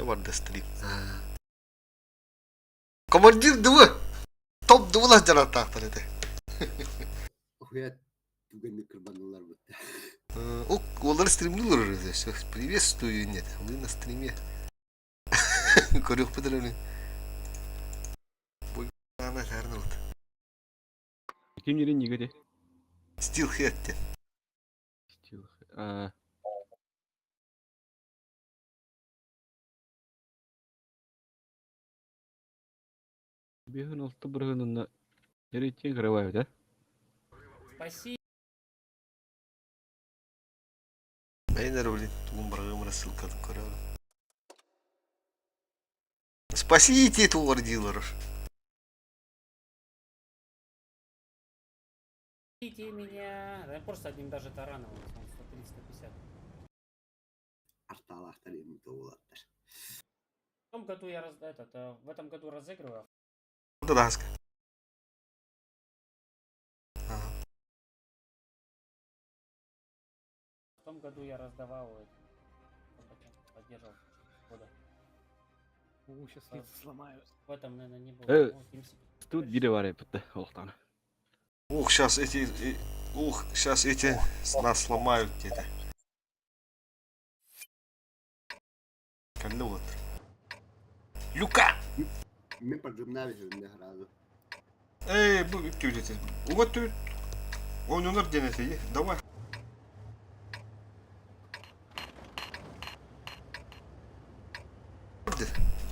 барда стрим. Командир дыбы! Топ дыбылас дьараттаахтар этэ. Уһуйат түгэнник кырбанылар бытта. Ок, уоллар стримнуулар уже. Приветствую, нет, вы на стриме. Көрүөхпүт эрэ Бу Арнольд. Ким нерин нигеде? Steelhead диэн. Steel. А. Биһин алты бырыһынына рейтинг кырабай да? Спасибо. Мен эрэ блин, тугун барыгым ссылкатын көрөбүн. Спасите тугар диилэр. Меня. Да просто одним даже тараном, он 130-150. Арталаахтар эммит уолаттар. В том году я раз, этот, в этом году разыгрываю. Да, даска. Ага. В том году я раздавал, поддерживал года. У, сейчас лица сломаю. В этом, наверное, не было. Э, Ну, Тимси. Тут бире бар эпитте олохтан. Ух, сейчас эти, ух, сейчас эти нас сломают где-то. Каллы вот. Люка! Мен поджимнаве сразу. Эй, бу үттү Вот тут. Ойнонор диэн этэ, давай.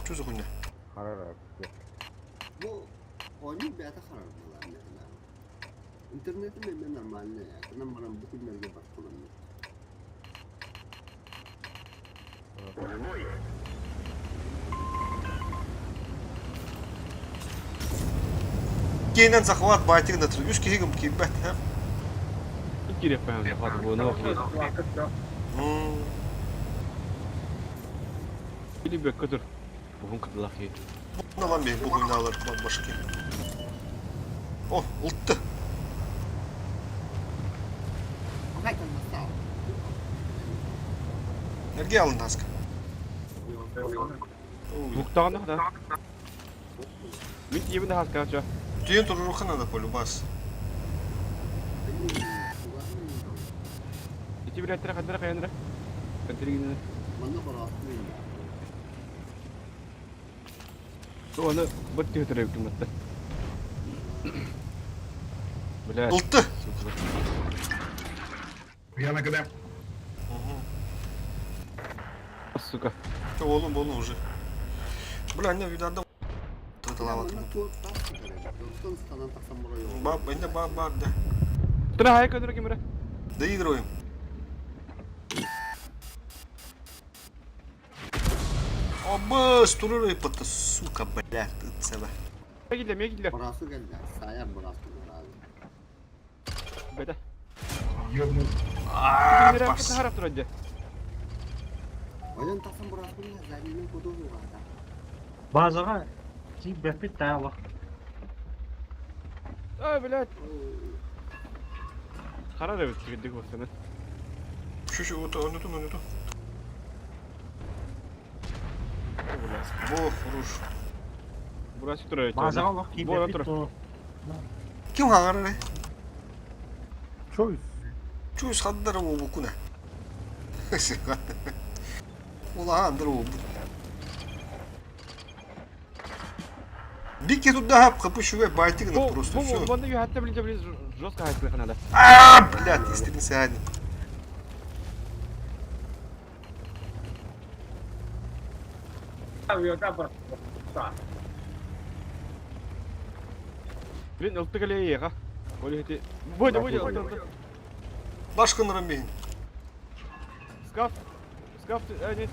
Что за хуйня? Бу оонньуу бэйэтэ харар буолар Интернетим эмиэ нормальный, гынан баран бу күннэргэ батталаммыт. Кейнен захват байтигин да үс киһи киирбэт. Кириэппэһэн захват буону охлы. Или бөккө тур. Буһун кыдылах ки. Налан бей бу хуйналар башки. О, ултты. Эрге алын таска. Буктаҕына да. Мин тиебин да хаска чо. Түйен туруруха надо полюбас. Ити билеттер хаддара каянра. Контригин. Манна бороосмун Оны быт түһүтөрө күммөттө. Бля. Ултты. Я на КД. Сука. Oğlum oğlum уже. Бля, не видно. Баб, это баб, баб, да. Тура хай көдөрө кимре. Доигрываем. Обыс, туруру ипота, сука, блядь, ты целая. Мегиле, мегиле. Боросу кэллэ, саайар боросу сразу. Бете. Ёбнул. А, Кимре пас. харап турадды. Ойон тахсан боросу заднин куду угаата. Базаға тиіп таялық. Ай, блядь. Хара да бит дик болсун. Şu şu otu onu onu Бо, хорош. Бурасы тура. Базаға лох тиіп Бора тура. Ким хагар не? Чойс. Чуй хаддар о букуна. Ула андыр о. Бики туда хап капышуга байтик на просто все. Бу хатта блин, блин, жестко хайт надо. А, блядь, истинный садик. Блин, ылты кале ха. Оли хти. Бойда, бойда, ылты, ылты. Башкын рамин. Скаф. Скаф, а нет.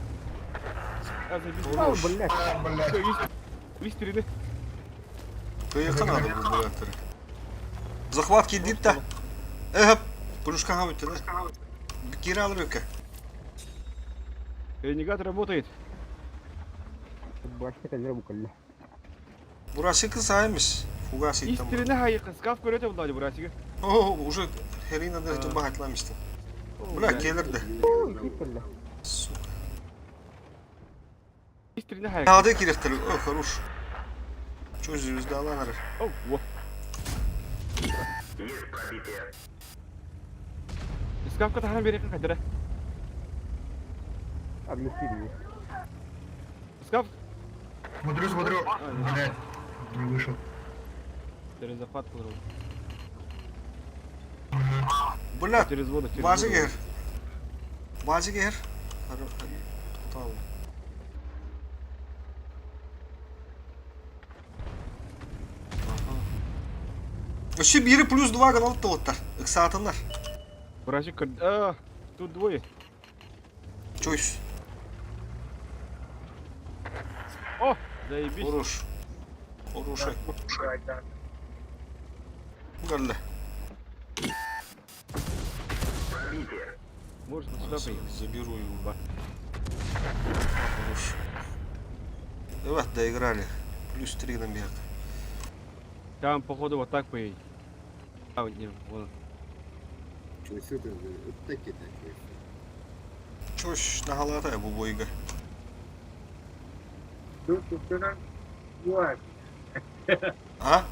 А, забил. Хорош. Блядь. Вистерины. Кыйыка надо было, блядь. Захват кидит-то. Эх, плюшка гавит, да? Кирал рыка. Ренегат работает. Бурасы кызаймыз. Фугасы там. Истерine хайык. Скаф көрөтө булды бурасыгы. О, уже херина да бахатламышты. Бля, келер да. Сука. Аҕата киирэхтэр, о, хорош. Чё звездалаан эрэр? О, во. Искавка таһынан биэриэххин хайдара. Скаф. Смотрю, смотрю. Блядь, не вышел. Перезахват был. Бля, Через воду, через базы воду. кэр. Базы кэр. Өссө биири плюс два гынан тылыттар. Ыксаатыннар. Врачи, а, тут двое. Чойс. О, заебись. Хорош. Хороший. Галля. Может, вот сюда поехать. Заберу его. Хорош. Давай, доиграли. Плюс три на мег. Там, походу, вот так поедет. А, не, вон. Чойсы ыттаки такие. Чош нагалата бу бойга. А?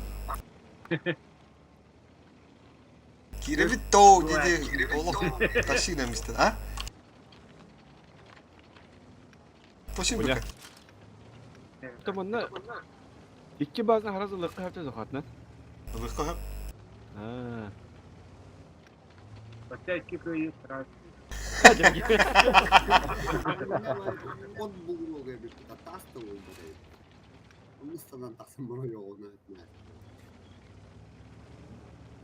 Кирэбит тоу диди олох ташина мистер, а? Тошин Бля. быка. Там онно икки база харазы лыкка хәптә захатна. Лыкка А. От бугурга бит таста булды. Мыстанан тахсан бара йогуна.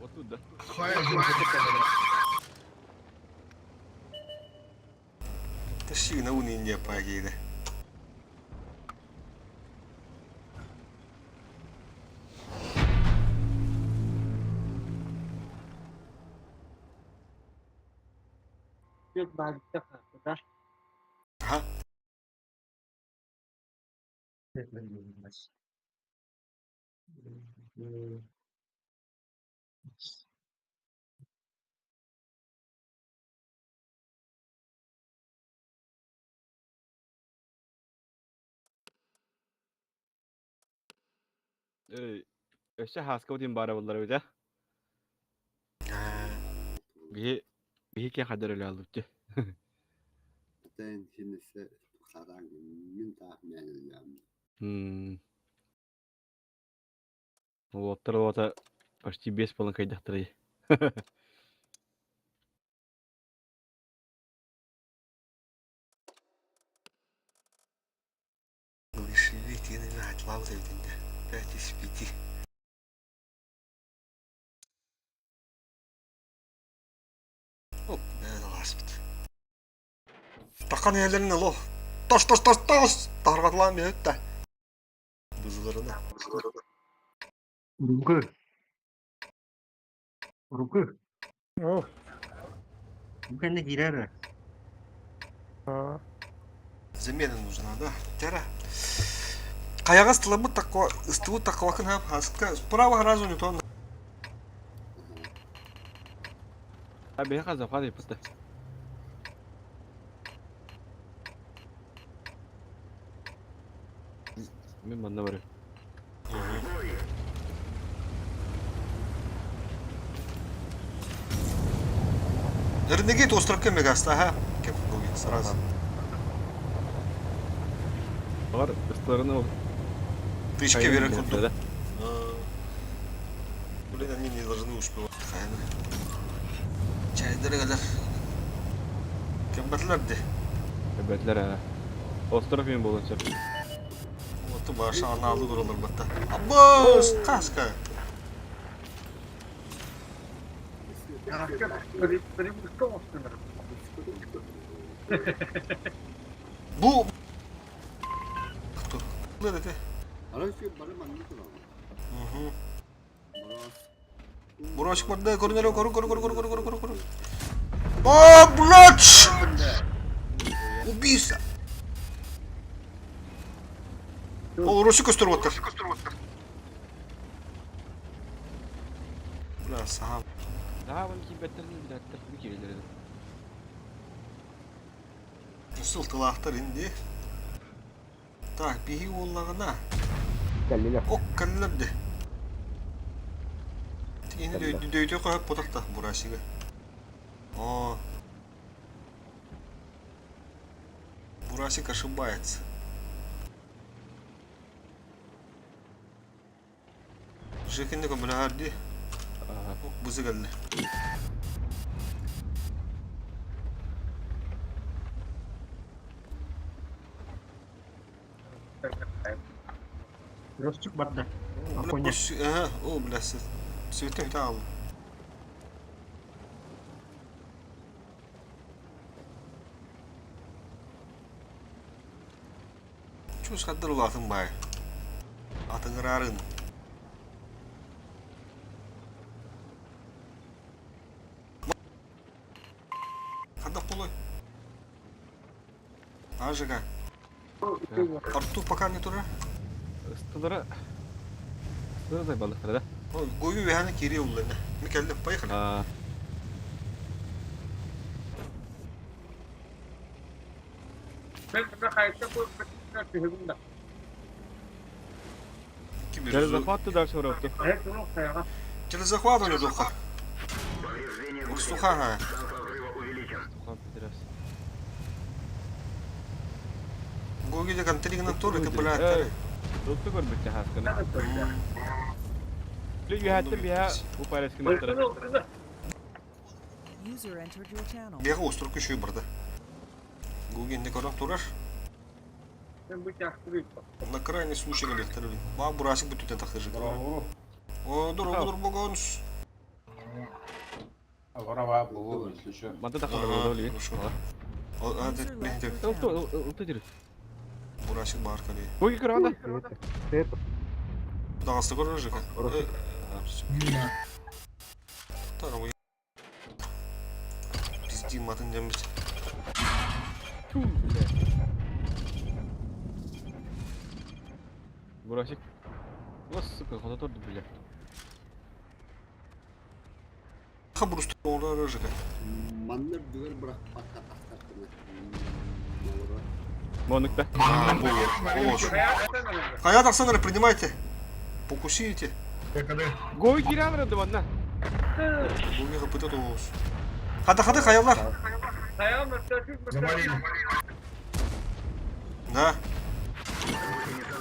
Вот тут, да. Хай, один Ташина уни не пагиде. Ага. Эй, өссө хааска утин баара буллар эбит, а? Биһи биһи киэн хаддар өлө аллыбыт. Тэн хинесе сараң мин таах мэллэм. Уолаттар уота почти бес полон кайдахтарай. Лишили тины мать лауза веденде. 5 из 5. Оп, бәрі ласпыт. Тақан иелерин ло. Тос тос тос тос. Таргатылан бөттө. Бузуларына. Рука. Рука. О, Бу кирер. Замена нужна, да? Тера. Каяга ыстылабыт таква, ыстыбыт таквакын хап хаска. Справа разу не то. А биһи хаза хады пыста. Мин манна барым. Ренегейт остров мегаста, ага. Кеп сразу. Бар ыстыларына Тычки вере курдук. Да? Блин, они не должны успевать. Чай дорогалар. Кем батлар де? Эбэтлер а. Остров мен болон сөп. Вот баша аналы туралар батта. Аббас, каска. Бу Кто? Ледете. Арасы бары манны турам. Угу. Бурочек барда көрүнөр көрү көрү көрү көрү көрү көрү көрү. О, блядь! Убийца! Ол Русик көстөрүп оттар. Бля, сам. Да, вон кибеттерин билеттер бу кирелер. Сыл тылаахтар инди. Так, биһи уоллаҕына. Кэллилэр. Ок, кэллилэр де. Тигини дөйдө көһөп потахта бурасига. О. Бурасик ошибается. Жекинди көмөлөһөр дии. Бузы кэллэ. Ростик барда. Афоня. Ага, о, бля, цветы таал. Чус хаддар улаатын бай. Атыҥыраарын. Хадда полой. Ажига. Артур пока не тура. Ыстылара. Ыстылара зайбалыктара да. Ой, гою веханы кири улланы. Микелли, поехали. А. Через захват ты дальше уроки. Через захват у него духа. Урсуха. Гогиде контригна тур это блядь. Tuttu көрбүттэ хаскана. Лү биһа упарескин оттара. User entered your channel. Бега уструк еще и барда. Гугин не корон турар. На крайний случай галехтар. Ба бурасик бүтүтен тахтыжы. О, дорогу дорбогонс. Манта тахтар болду ли. О, а, User left your Ылты channel. ылты дир. Бурасик бар кали. Гоги көрөндө. Дагасты көрөр жыка. Тарау. Пизди матын жамбит. Бурасик. Вот сука, хода торду бля. Хабрус олар жыка. Маннар дүгер бірақ патқа тақтартыны. Монукта. Хаят Арсенер, принимайте. Покусите. Гоги киралар да манна. Буги капыта тоос. Хада хада хаялар. Завалили. Да.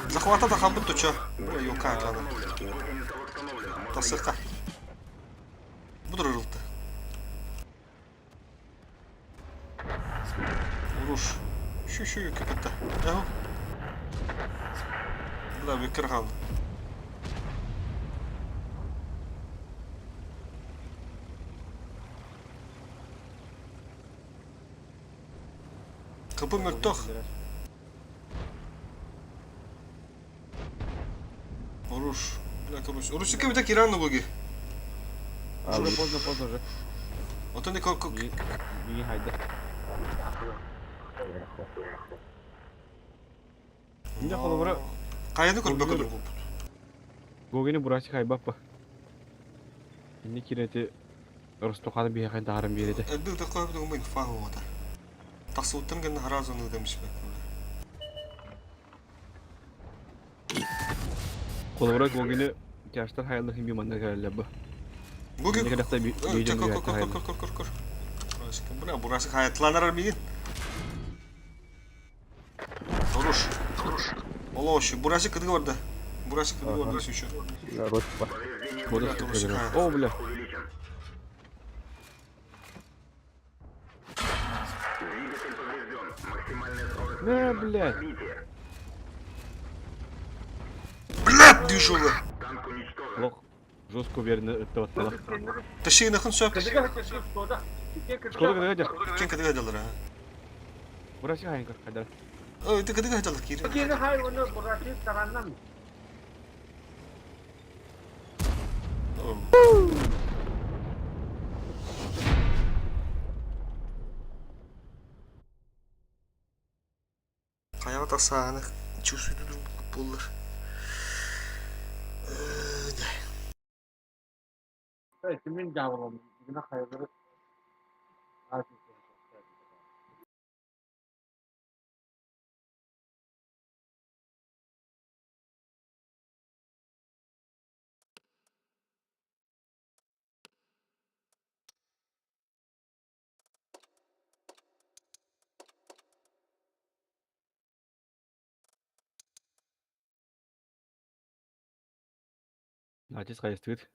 Захвата да хабыт то чё? Бля, ёка ана. Тасыка. Будрырылды. Уруш. Şu köpekte. Yahu. Бля, bir кырган. Капы мөлтөх. Оруш. Бля, короче. Оруш кем так Иран буги. Уже поздно, поздно уже. Вот они как Не хайда. Не холовра. Каяны көрбөкө дургуп. Гогини бурасик хайбаппа. Инни кирети Ростоханы биһэхэн тааран биэрете. Элбик такой бу мен фаху ота. Тасуттан ген харазын демиш бек. Холовра гогини тяштар хайаллы химби манна кэллэ бу. Буги. Инни кэлэхтэ бийден Кор кор кор кор кор. Бля, бурасик хаятланар мигин. Оруш. Оруш. Олош, бурасик кыдыгы барда. Бурасик кыдыгы барда еще. О, бля. На, блядь. Блядь, движула. Лох. Жестко уверенно это вот тала. Тащи на хансап. Школа кыдыга дя. Кен кыдыгы жалар. Бурасик хайын көр, хайдар. Ой, ты кыдыгы жалар кири. Каяга тасааны чувствую буллар. Kimin cevabı? Натиск хайыстыгыт?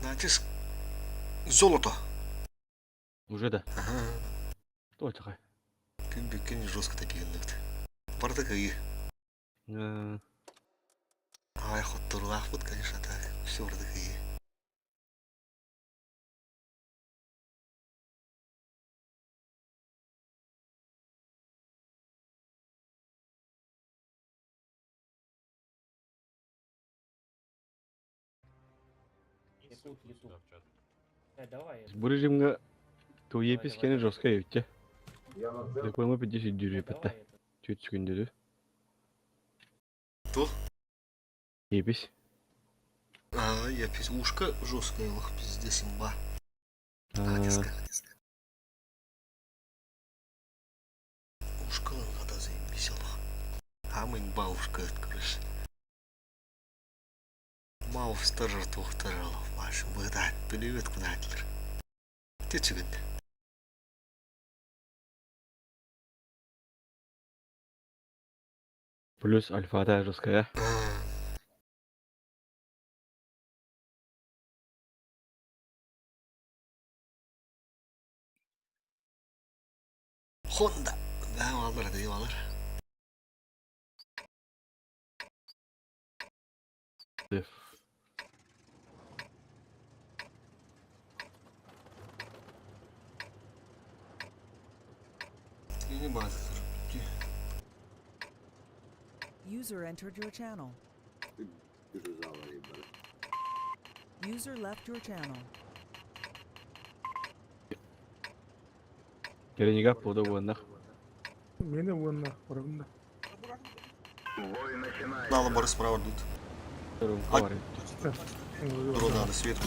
Натиск золото. Уже да. Ага. Туочахай. Күн бүккүн жестко тапиһынныбыт. Барыта кыайыы. Ай, хотторулаахпыт, конечно, так. Все барыта кыайыы. Якут, Ютуб. Давай. Бу режимҥа туйепис кэнэ жестко эбиттэ. Реклама 50 дүүрүөпэтэ. Давай этот. Түөрт секүндүдү. Туох? Епис. А, я пиз... Ушко жесткое, ох, пиздец, имба. Натиска. Ушко надо заебись, ох. Ама имба ушко, короче. Мау стажер тухтарал, ваш выдать, привет, куда Ты чигын. Плюс альфа жесткая. Honda. Да, алар, да, алар. Деф. Не база тоже. User entered your channel. Бежала, User left your channel. Керенига пода буоннах. Мені уонна барабында. Нала бары справа дут. Румка бар. Дрон надо свет.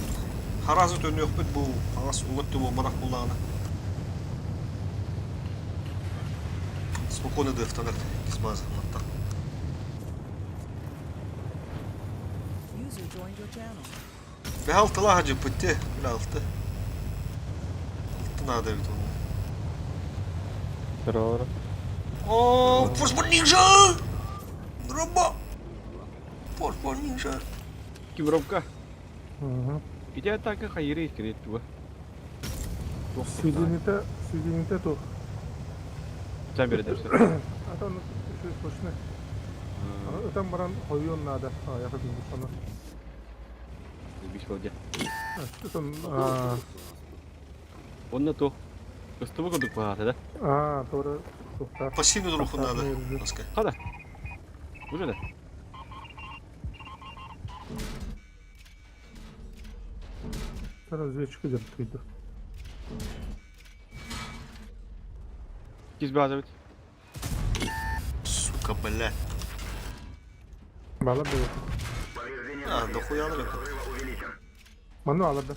Харазы төнөкпүт бу аңас улат бу барак буллагана. Спокойно дефтанар кисмаза матта. User joined your channel. Бехал тыла хажы пытте, бил алты. Алты надо бит оны. Террор. О, форсбор нинжа! Дроба! Форсбор нинжа. Кибровка. Угу. Ити атака хайыры кирет туга. Свидините, свидините тух. Сам бередерсе. А то еще точно. Там баран хойон надо. А, я хочу соны. Биш болду. Там а Онна то. Кыстыбы курдук баата да. а, тора тухта. Пассивный друг надо. Пускай. Хада. Уже да. Разведчик идет түйді. Киз база бит. Сука, блядь. Бала был. А, дохуя алыр. Ману алады.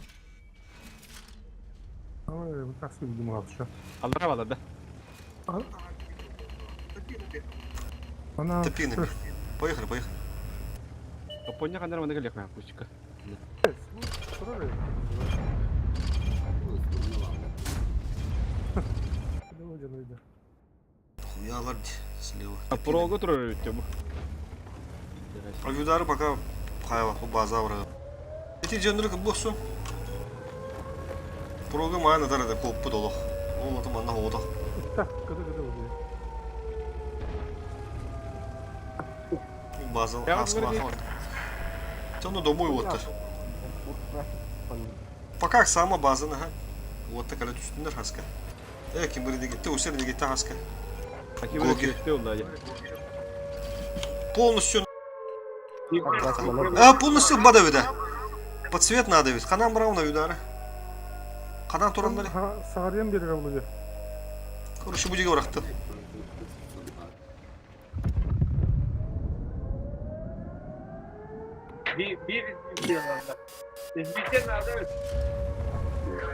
Ой, как свидим вообще. Аллара бала да. Она... Топинами. Поехали, поехали. Япония кандар манда келек маа пустика. Дохуя алар слева. А прого турар бит бу. А видары пока хайва база вра. Эти жөндрүк босу. Прога мана тарада коппу долох. Ол аты манна ода. Так, кыды кыды болды. База Я асма. говорю, Тёмно домой вот. Пока сама база ага. Вот так түстүндөр хаска. Э ким бири дегетте усер дегетте хаска. Аки Гоги. бир кетти олда. Полностью А, полностью бада веда. Под цвет надо ведь. Канан брауна видары. Канан тураннары. Сағарьян бері болды. Короче, будиге баракты.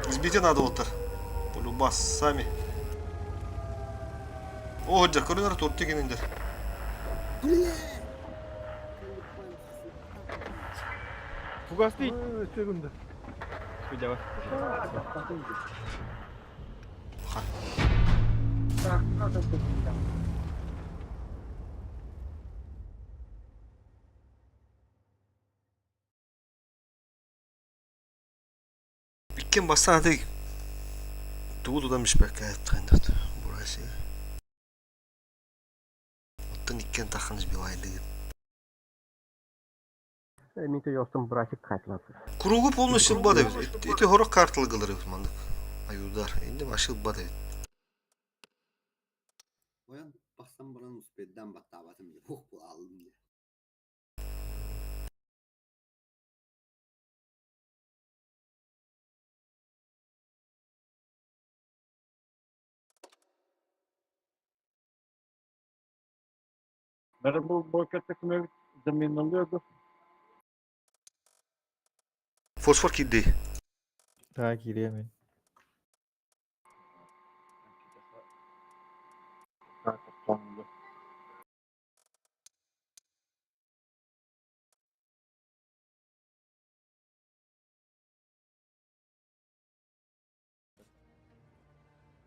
Избите надо вот. Полюбас сами. О, жа, көрүнөр тур тегениндер. Фугасты. Тегінді. Видео. Ха. Иккин бастаан ити тугу тутан испэккэ эттэхин Бурасия. Оттон иккиэн таххан сбивайдыгыт. Мин төйөстөн братик кайтылады. Кругу полностью ылбат эбит. Ити хорох карталыгылар эбит маннык. Аюдар. Инде вообще ылбат эбит. Ойон тахсан баран успеддан баттаабатым дии, ох буолалым дии. Бары бу бойкотта кимэбит заминалыа Фосфор киирди. Так, киириэмин.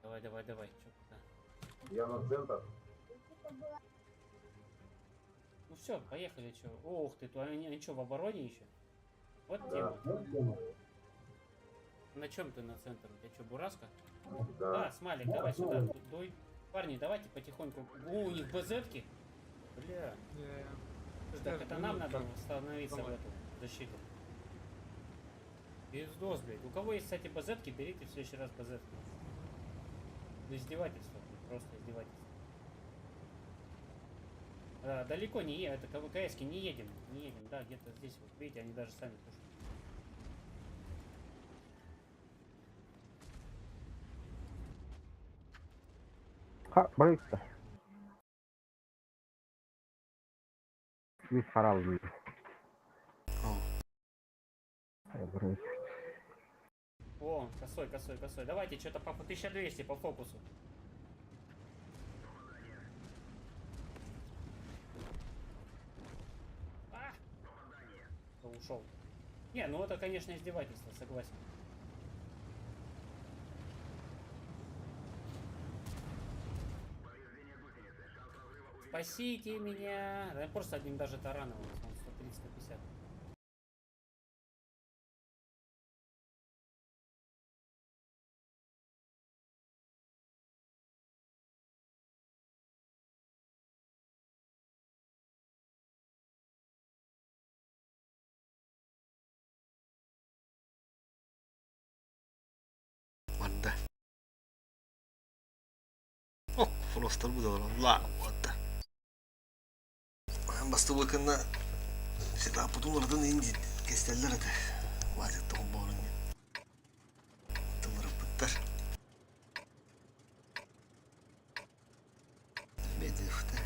Давай, давай, давай. Чё, куда? Я на центр. Ну все, поехали, чё. Ох ты, то они что, в обороне еще? Вот Да. тема. На чем ты на центр? У тебя что, бураска? Да. Да, Смайлик, давай сюда, дуй. Парни, давайте потихоньку. О, у них БЗ-ки. Бля. Слушай, Так это нам надо становиться в эту защиту. Пиздос, блядь. У кого есть, кстати, БЗ-ки, берите в следующий раз БЗ-ки. Ну, издевательство, блядь, просто издевательство. Да, далеко не е, это КВКС-ки не едем, не едем, да, где-то здесь вот, видите, они даже сами пушат. Ха, барыста. Мин харалдым. О. Барыста. О, косой, косой, косой. Давайте что-то по 1200 по фокусу. А! Кто ушел? Не, ну это, конечно, издевательство, согласен. Спасите меня! Да я просто одним даже тараном, он 130-150. Барда. О, фростер bu da var. La, what Бастыбыкына сета путулардан инди кестеллер этэ. Вазик тоҕон Тылырыппыттар. Бедифте.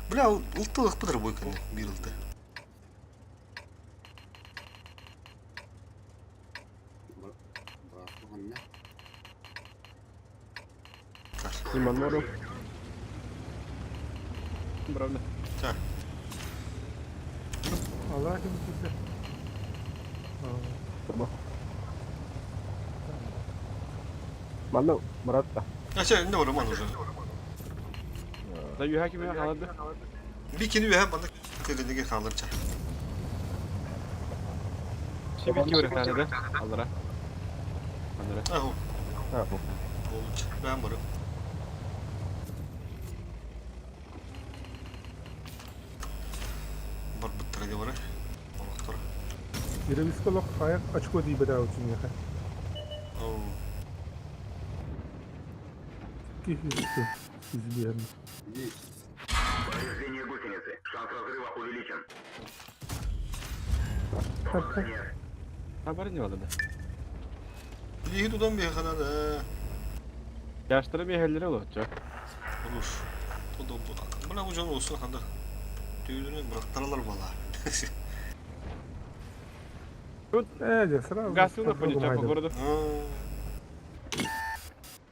Бля, ылтылых быдыр бойканы бир ылты. Бырахтыгынна. Иманору. Правда. Так. Allah kim kimse. Манна Мурат та. А че, не Роман уже. Да юха кими халады. Бикини үһэ манна кэлиниге хаалырча. Şimdi iki öğretmen de. Allara. Allara. Аху, А, бу. болчу. Бэм бары. Бар буттара бары. Олохтор. Еревиске лох аяк очко дии бедаа учуниха. Оу. Кихи изберни. Есть. Повреждение гусеницы. Шанс разрыва увеличен. Так, так. Haberin yok da. Билиги тутан биэхана да. Yaşları bir yerlere olacak. Olur. O da bu. Бына бу жон olsun ханда. Түйүнүн бырактаралар бала. Э, сразу. Gazını koyacak bu arada. Аа.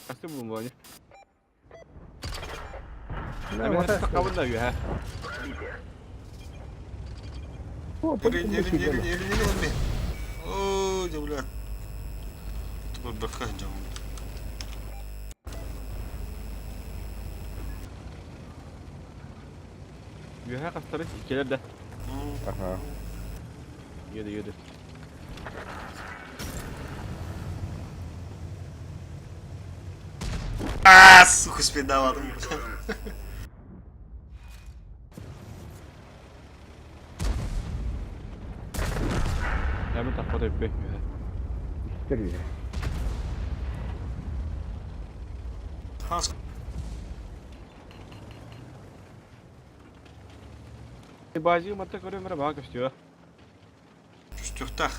Gazı bulun bu hani. Да, Ben вот hep kabul da yuha. О, Элин, элин, элин, элин, элин, Оо, дебля. Тубар жам. Yuha kastırı ikiler de. Ага. Еду, еду. А, сука, спидавадым. Hemen tappada öpüyor. Истер Хас. Базик матта көрөм эрэ баҕа көстүө. Түстүхтах.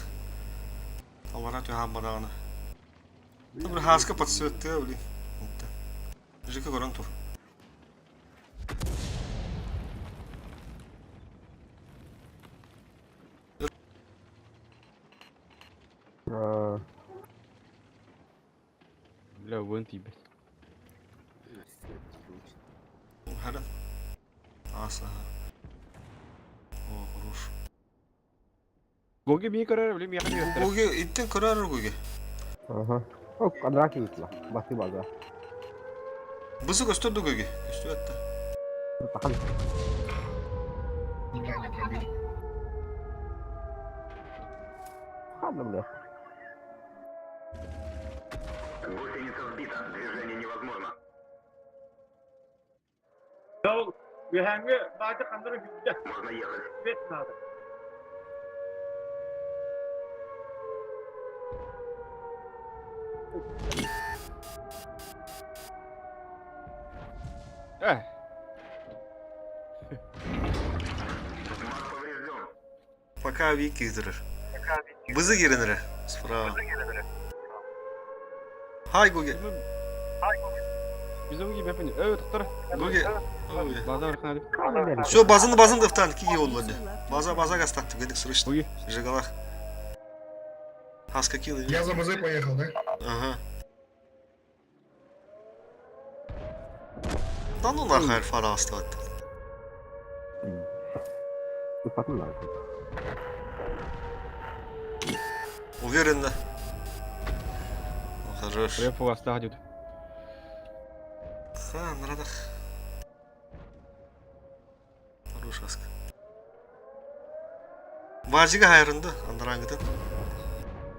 Алара түһэн бараҕына. Бу хаска подсветтыа, блин. Жика көрөн тур. Бля, вон тиийбэт. Хара. Аса. О, хорош. Гоги мии көрөр, блин, миэхэ үөттэрэ. Гоги, иттен көрөр Гоги. Ага. О, квадрат ютла. Басы база. Бысы көстөрдү Гоги. Көстү этте. Тахан. Хадам, бля. Гусеница сбита. Движение невозможно. Үһәңге баады қандыры хүнде. Можно ехать. Бет надо. Э, Маг поврежден. Пока Вики durur. Бызы киренere. Справа. Хай Гоги. Biz onun gibi yapın. Evet, doktor. Гоги. База бархан hadi. Все, базаны базаны дыфтан киге oldu. User left your База channel. база гастаттı. Гедик срочно. Гоги. Жигалах. Хаска килы. Я за БЗ поехал, да? Ага. Да ну нахер фара осталось. Потом надо. Уверенно. Ну, Хорош. Прям вас тагдют. Ха, нарадах. Хорош аска. Бажига хайрынды, андрангыдан.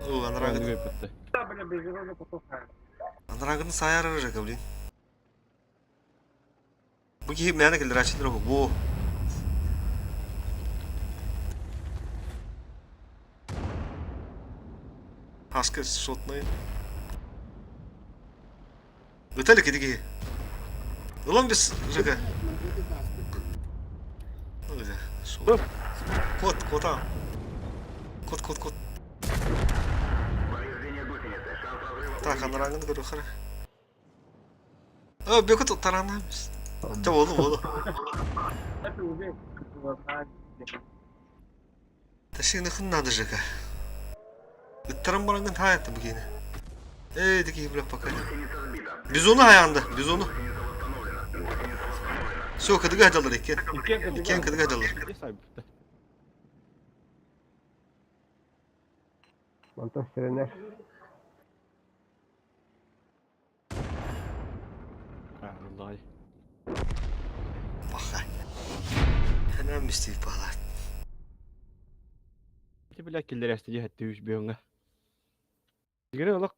О, андрангыдан. Андрангыдан саяры же, блин. Бу ки мәне келдер ачылыр бу. Хаска шотный. Виталик иди. Улан без Жека. Кот, кота. Кот, кот, кот. Так, анрангын көрө хара. Ö, бекот таранамыз. Жа болду, болду. Ташигны хыннады Жека. Ыттаран барангын таятты бүгені. Эй, дики бля пока. Бизону хаянды, бизону. Все, кыдыга жалыр экен. Экен кыдыга жалыр. Мантас сиренер. Vallahi. Баха. Hemen müsteyip bağlar. Ти бля киллер әсте жәһәтте үш бөңгә. Дигере олак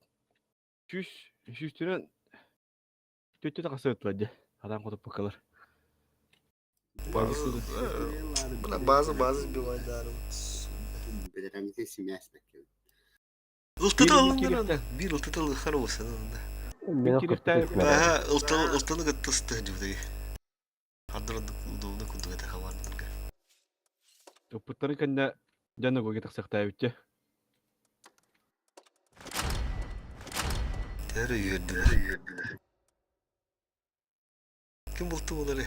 чүс чүстүнен төттө тақасы өтләде. Адам котуп бакалар. Бля, база, база сбивай, да. Ылтыты алындыр. Бир ылтыты хороший. Ага, ылтыны ылтыны гыттысты жүдеги. Андыр удобно кундуга тахавандырга. Опыттары кәндә жаны көге тақсақта битте. Тәрі үйерді. Ким булты олары?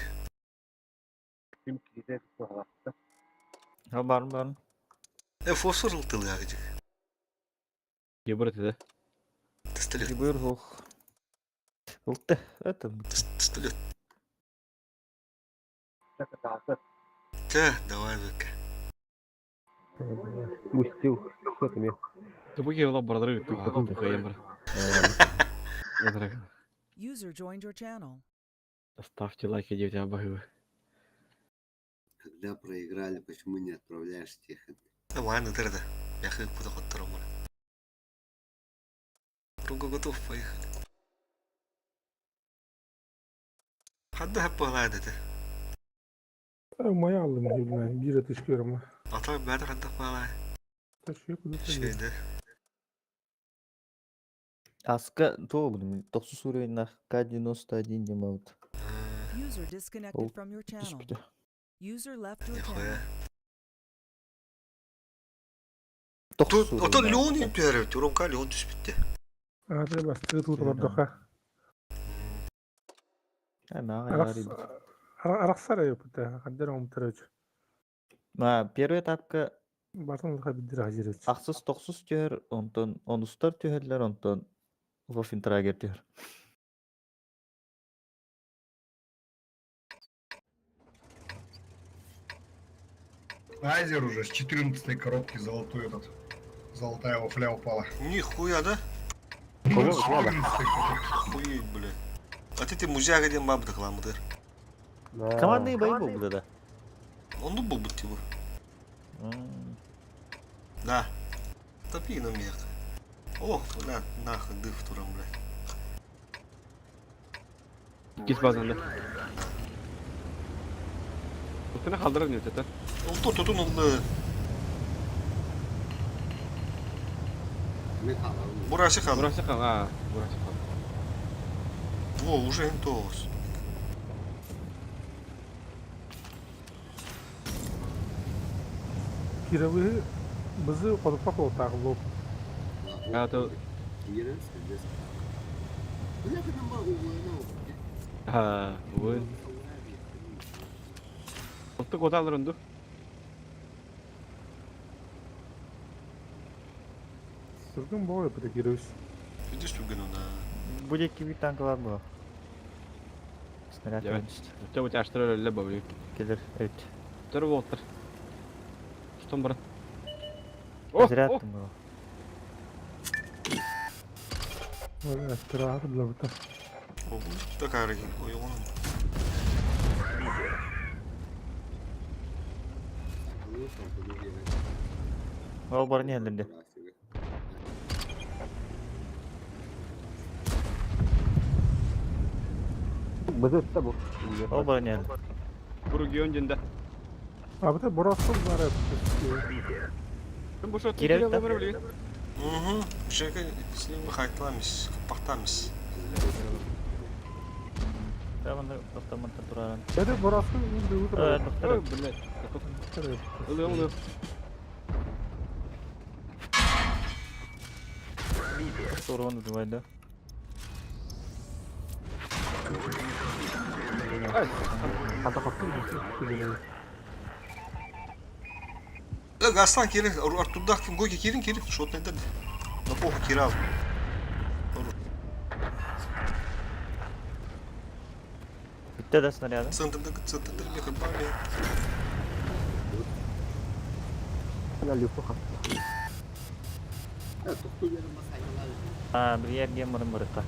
Ha barın barın. Э, фосфор ылтылы агыжык. Ебір еді. Пистолет, Жибыр ох. Ылты. Это пистолет. Та, давай бека. Пустил. Что ты мне? Тупыке олақ бардыры өтті. Тупыке бар. User joined your channel. Ставьте лайки, девять абагы. Когда проиграли, почему не отправляешь Тихон? Вайн ытыр да. Яхы куда хоттором. Руга готов, поехали. Хадда хаппалаа деді. Умая алдым билмәйм. Бир атыш көрөм. Ата бәрі хадда палаа. Ташıyor куда Şeyde. Аска то блин, 90 уровень на К91 демаут. User disconnected from your channel. Түспүтэ. User left your Нихуя. channel. 90 Ото уровень. Леон түһәрі, Туромка Леон түспітті. Аты бастыры тур бардаха. Арахсар айыпта. Хаддар омтырыч. Ма первый этапка Бартын биддир хажирыч. ахсыс тохсус түһэр, онтон онустар түһэллэр, онтон Воффентрагер түһэр. Айзер уже с 14 коробки золотой этот. Золотая вафля упала. Нихуя, да? Кого? С 14 Охуеть, бля. А ты музяга ден бабы такламыдыр. Командные бои был да. Он был бы типа. Да. Топи на мех. Ох, на, нахуй, дых турам, бля. Git bazen de. Utuna kaldırar ne ötete? Oldu tutun oldu. Ми халал. Burası kaldı. Burası kal ha. Burası kal. Во, уже интос. Кировы бызы кодупа колтагы Ya to Бля, кына углына. ha bu. Oltu kota alır onu. Сүргін бой бит кировыс. Видишь, түген ona. Будет киви танкалар было. Снаряд Evet. ölmüştü. Öte bu taştırır öyle babı. Gelir, evet. Dur bu otur. Tutun bırak. Oh, Заряд oh. было. Тыраар билбит. О, такая рыги. Ой, он. Ол бар не әлінде. Бызы bu. Ол бар не әлі. Buru giyon cinde. Абыта бурасы бар. Ben bu şot Girerek kire de. böyle bile. Угу. Жека с ним хайтламис, пахтамис. Таманда автоматта тураран. Эде бурасы инде утыр. Oh, блядь. Ылы ылы. Урон убивает, да? Ay. Э, Аслан кирин, Артурдах ким Гоги кирин кирин, шот не деді. На похуй кирал. Бітті да снаряды. Центр, центр, мехабами. Я люку А, бір ерге мұрын бұрыққа.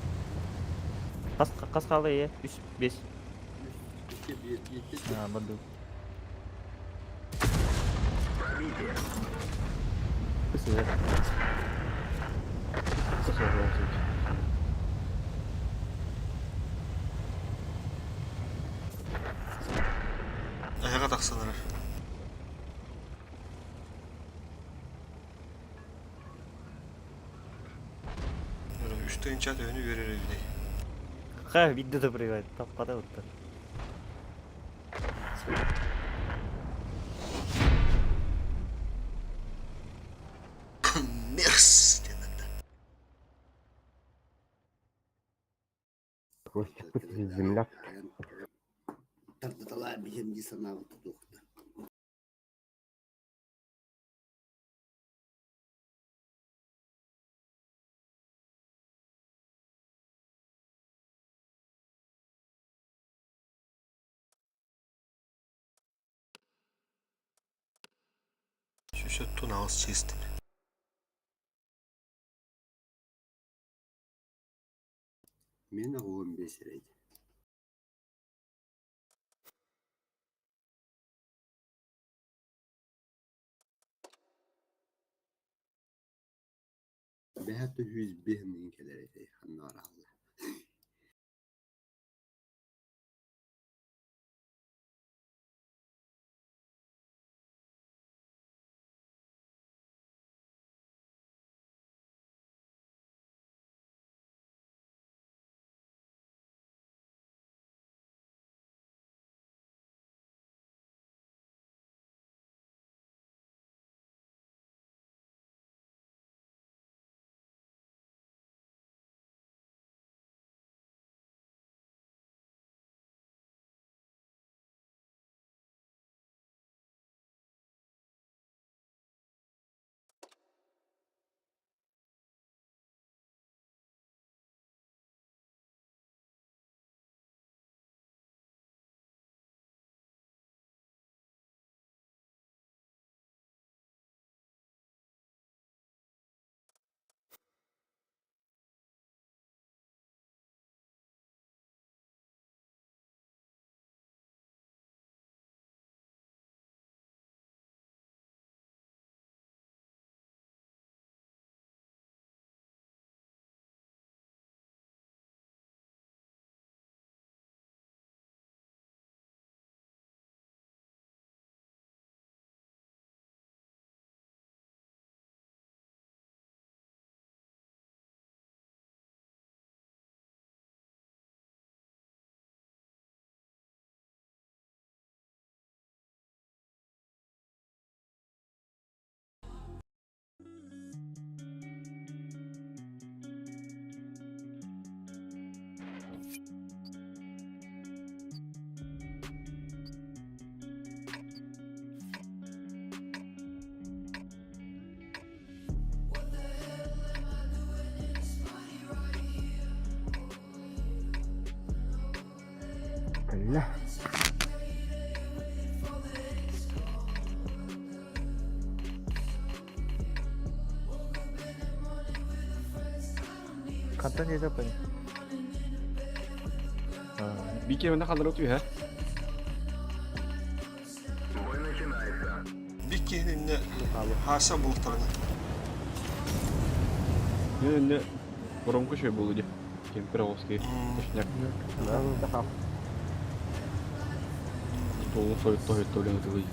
Қас, қас қалды, е? 3, 5. А, бұрды. Спасибо. Аяға тақсанар. Үстен чат önü verir evde. Ха, видно да привет. Таппада өтті. Мерс денді. Земля. Тартатала бихем санаа тутухта. Şu tun ağız чистым. Мен 15 рейд. Бэһэ түһүүс биһин кэлэр этэ, ханна бараллар. Кэллэ. Хантан диэтэ пани? Бике мында қалдырып түйе. Бой начинается. Биккиһининне хааса бултарына. Мен громко шөй болу де. Кемпировский. Точняк. Да, Толу сойт тойт толен тылый.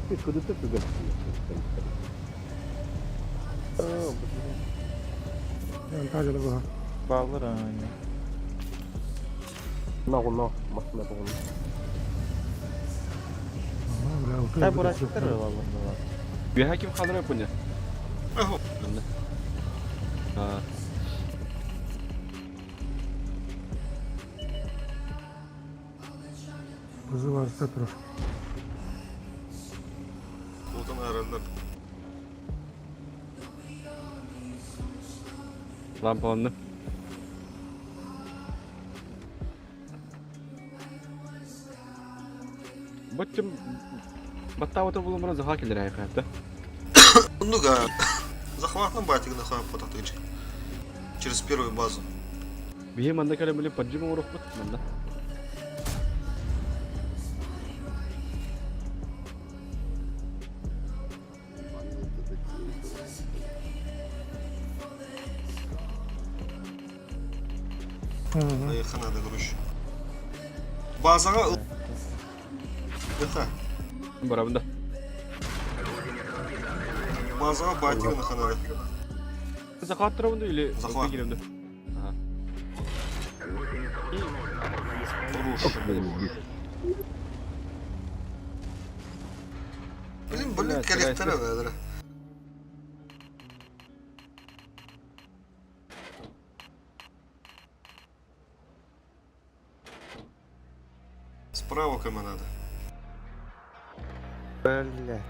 Ты куда ты туда? Анталияда була. Bağlar aynı. На, на, машина була. Та бурачтар алында. Беха ким қалдырып бұны? Аху. Мында. А, Вызываю саперов. Култан аралар. лампаланды. Баттым Баттауата булумра заха келер айқайыпта. Ну-ка. Захватным батигна хаап потактыгыч. Через первую базу. Бихе манда кале биле поджим урухпут манда. Айха надо, короче. Базаға Ыха. Барабында. Базаға батигна ханада. Захват турабында или Захват. киремді? Ага. Руш. Блин, блин, Блядь, коллектора бәдір. Справа кому надо. Бля.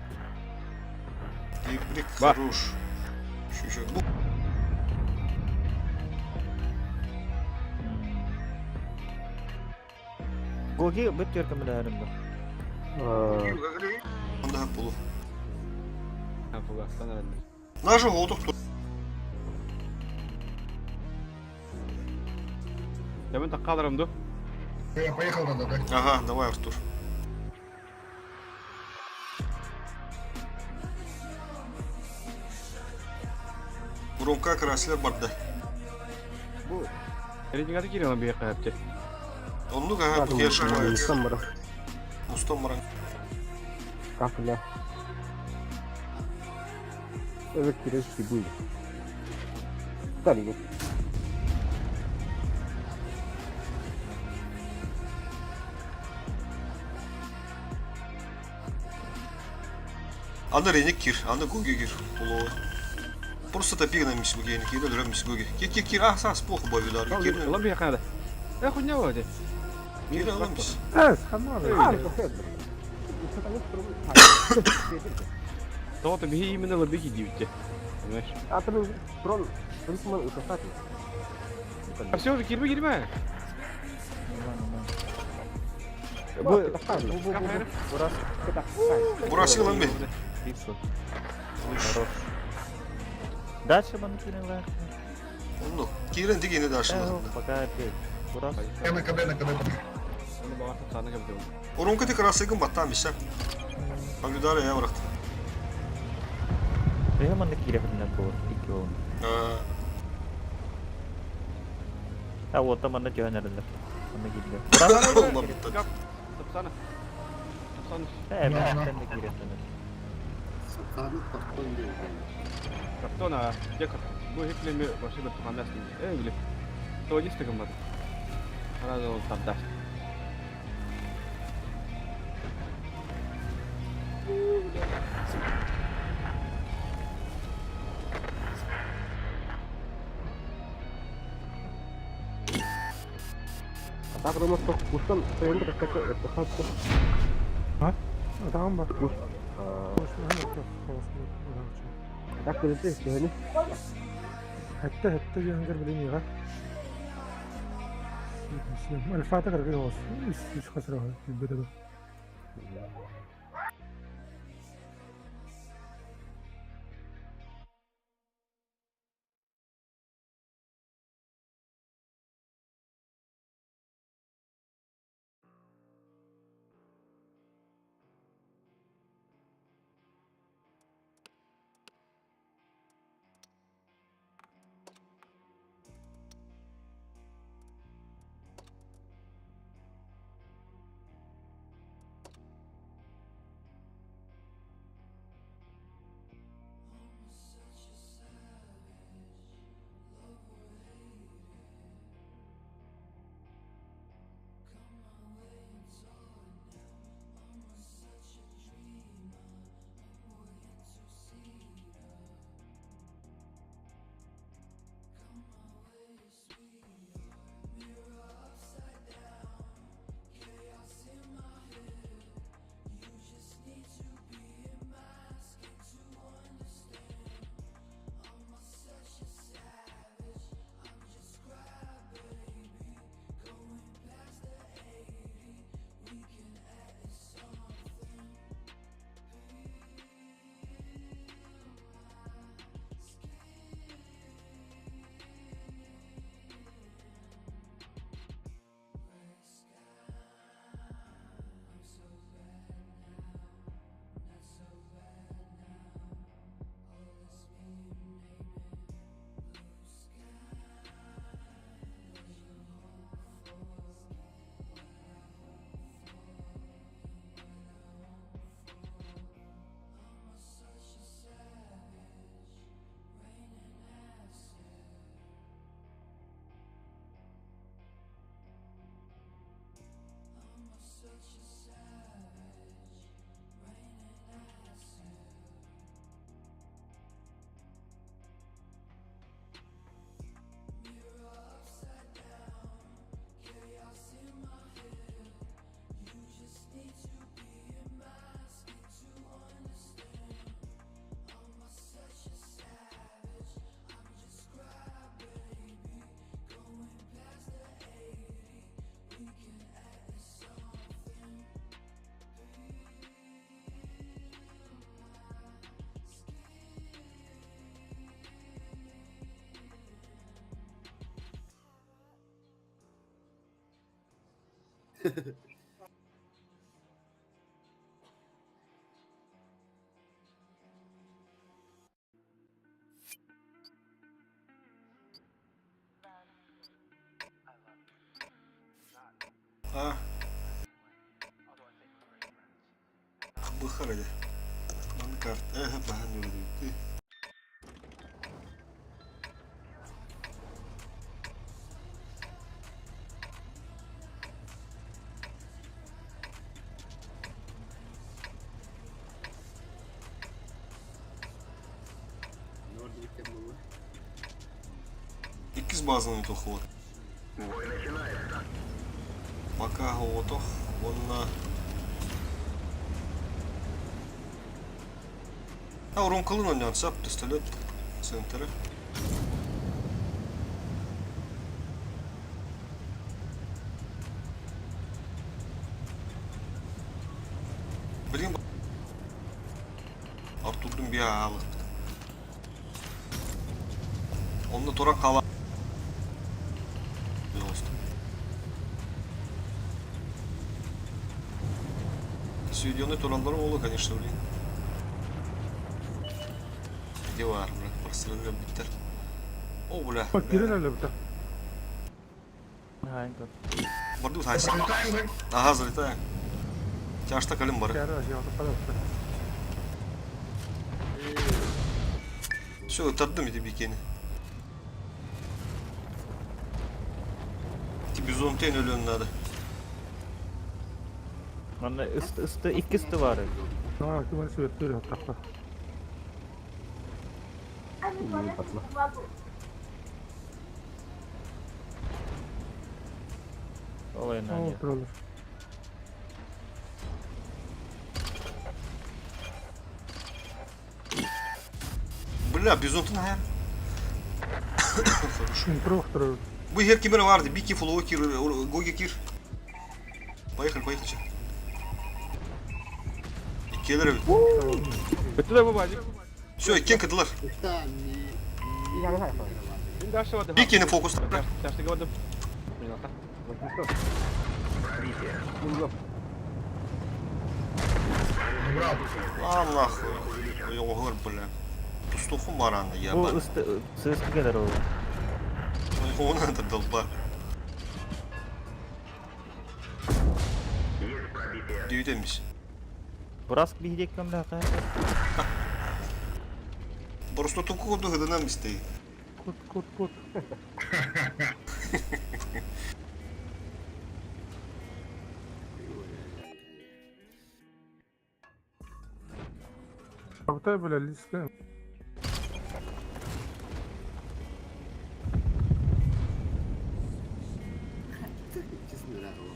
Ибрик Ба. хорош. Еще, еще. Гоги бүт өркөм билерим. Онда хап болу. Фугастан эрэллэр. Наша отук тур. Я мен таккаларым ду. Я поехал тогда, да? Ага, давай, Артур. Громко краслер барда. Бу Рейтингаты киирэн биһиэхэ хэпчэ. Оннук ага бу киэр Мустан баран. Мустан баран. Кафля. Evet kireç gibi. Tabii. Аны реник кир, аны гуги кир. Булуы. Просто топи на мисс гуги, кир өлөрөм мисс гуги. Кир кир кир, а сас плохо бой видар. Кир. Ылан биһиэхэ надо. Э хуйня вроде. Кир алам мисс. Эс, ханна. Того-то биһи именно лобики дивите. Понимаешь? А ты трон, трон утасати. А все уже кирби кирме. Бурасы ылан би. Хорош. Дальше маны киирэн Оннук. Кирен дигени дальше. Пока опять. Бурас. Я на КД, на КД. Урунка ти красыгын баттан бисә. Павлюдара я баракты. Төһө манны киирэ буолар икки болун. А вот там манна түһэн эрэллэр. Манна киирдэ. Бурас. Сапсана. Сапсана. Э, мен де киирэ Сапсаны картон диэн. Картон, а где картон? Бу хеклеме башы бер туган нәрсә. Э, биле. То есть гыммат. Сразу он там даст. Так думаю, что кустан стоим как это хатку. А? Атаҕым бар. Кус. Так ты сегодня. Хәтта хәтта яңгыр белән яга. Альфата кыргыз ос. Үс үс хасыра бөтө. А. Быхар эде. Маны карт. Эһэ баһан үрдүттү. Нордик было. Иккис базаны тохуот. Бой начинается. Пока отох, онна... А, урон кылын ойнан сап, пистолет, центры. Блин, Артурдун bir ağalık. Онно туран қала. Пожалуйста. Сведенный тураллары олы, конечно, блин. Где бар, бля, прострелили биттер. О, бля. Кирен әлі бітті. Хайын көр. Барду хайсы. Залетаем, да? Ага, залетаем. Тяжта калым бары. Кәрі ажиғаты қара. Все, тардым ити бикени. Ти бизонтен өлөн надо. Манна ысты ысты икки ысты бар. А, кім сүреттер тақта. Патла. Олай Ол на. туралы. Бля, бизонтен хайр. Хорошо. Интро туралы. Бу хер кимер барды, бики фоллоу кир, гоги кир. Поехали, поехали. че. Иккелер эбит. Бітті да bu бажик. Все, иккен кыдылар. Уста не... Я не знаю. Мен дальше барды. Бикени фокус. Тяжты барды. Мен ата. Булгам. Забрал. А нахуй. Ой, бля. Тустуху баранды, я Бу ысты сысты келер ол. Ой, надо долба. Есть пробитие. Дүйдеміз. Бураск биһидек көмлө хаа. Просто туку коду гыдынан бистей. Кут, кут, кут. Абытай, бля, лиске. Честно, рад его.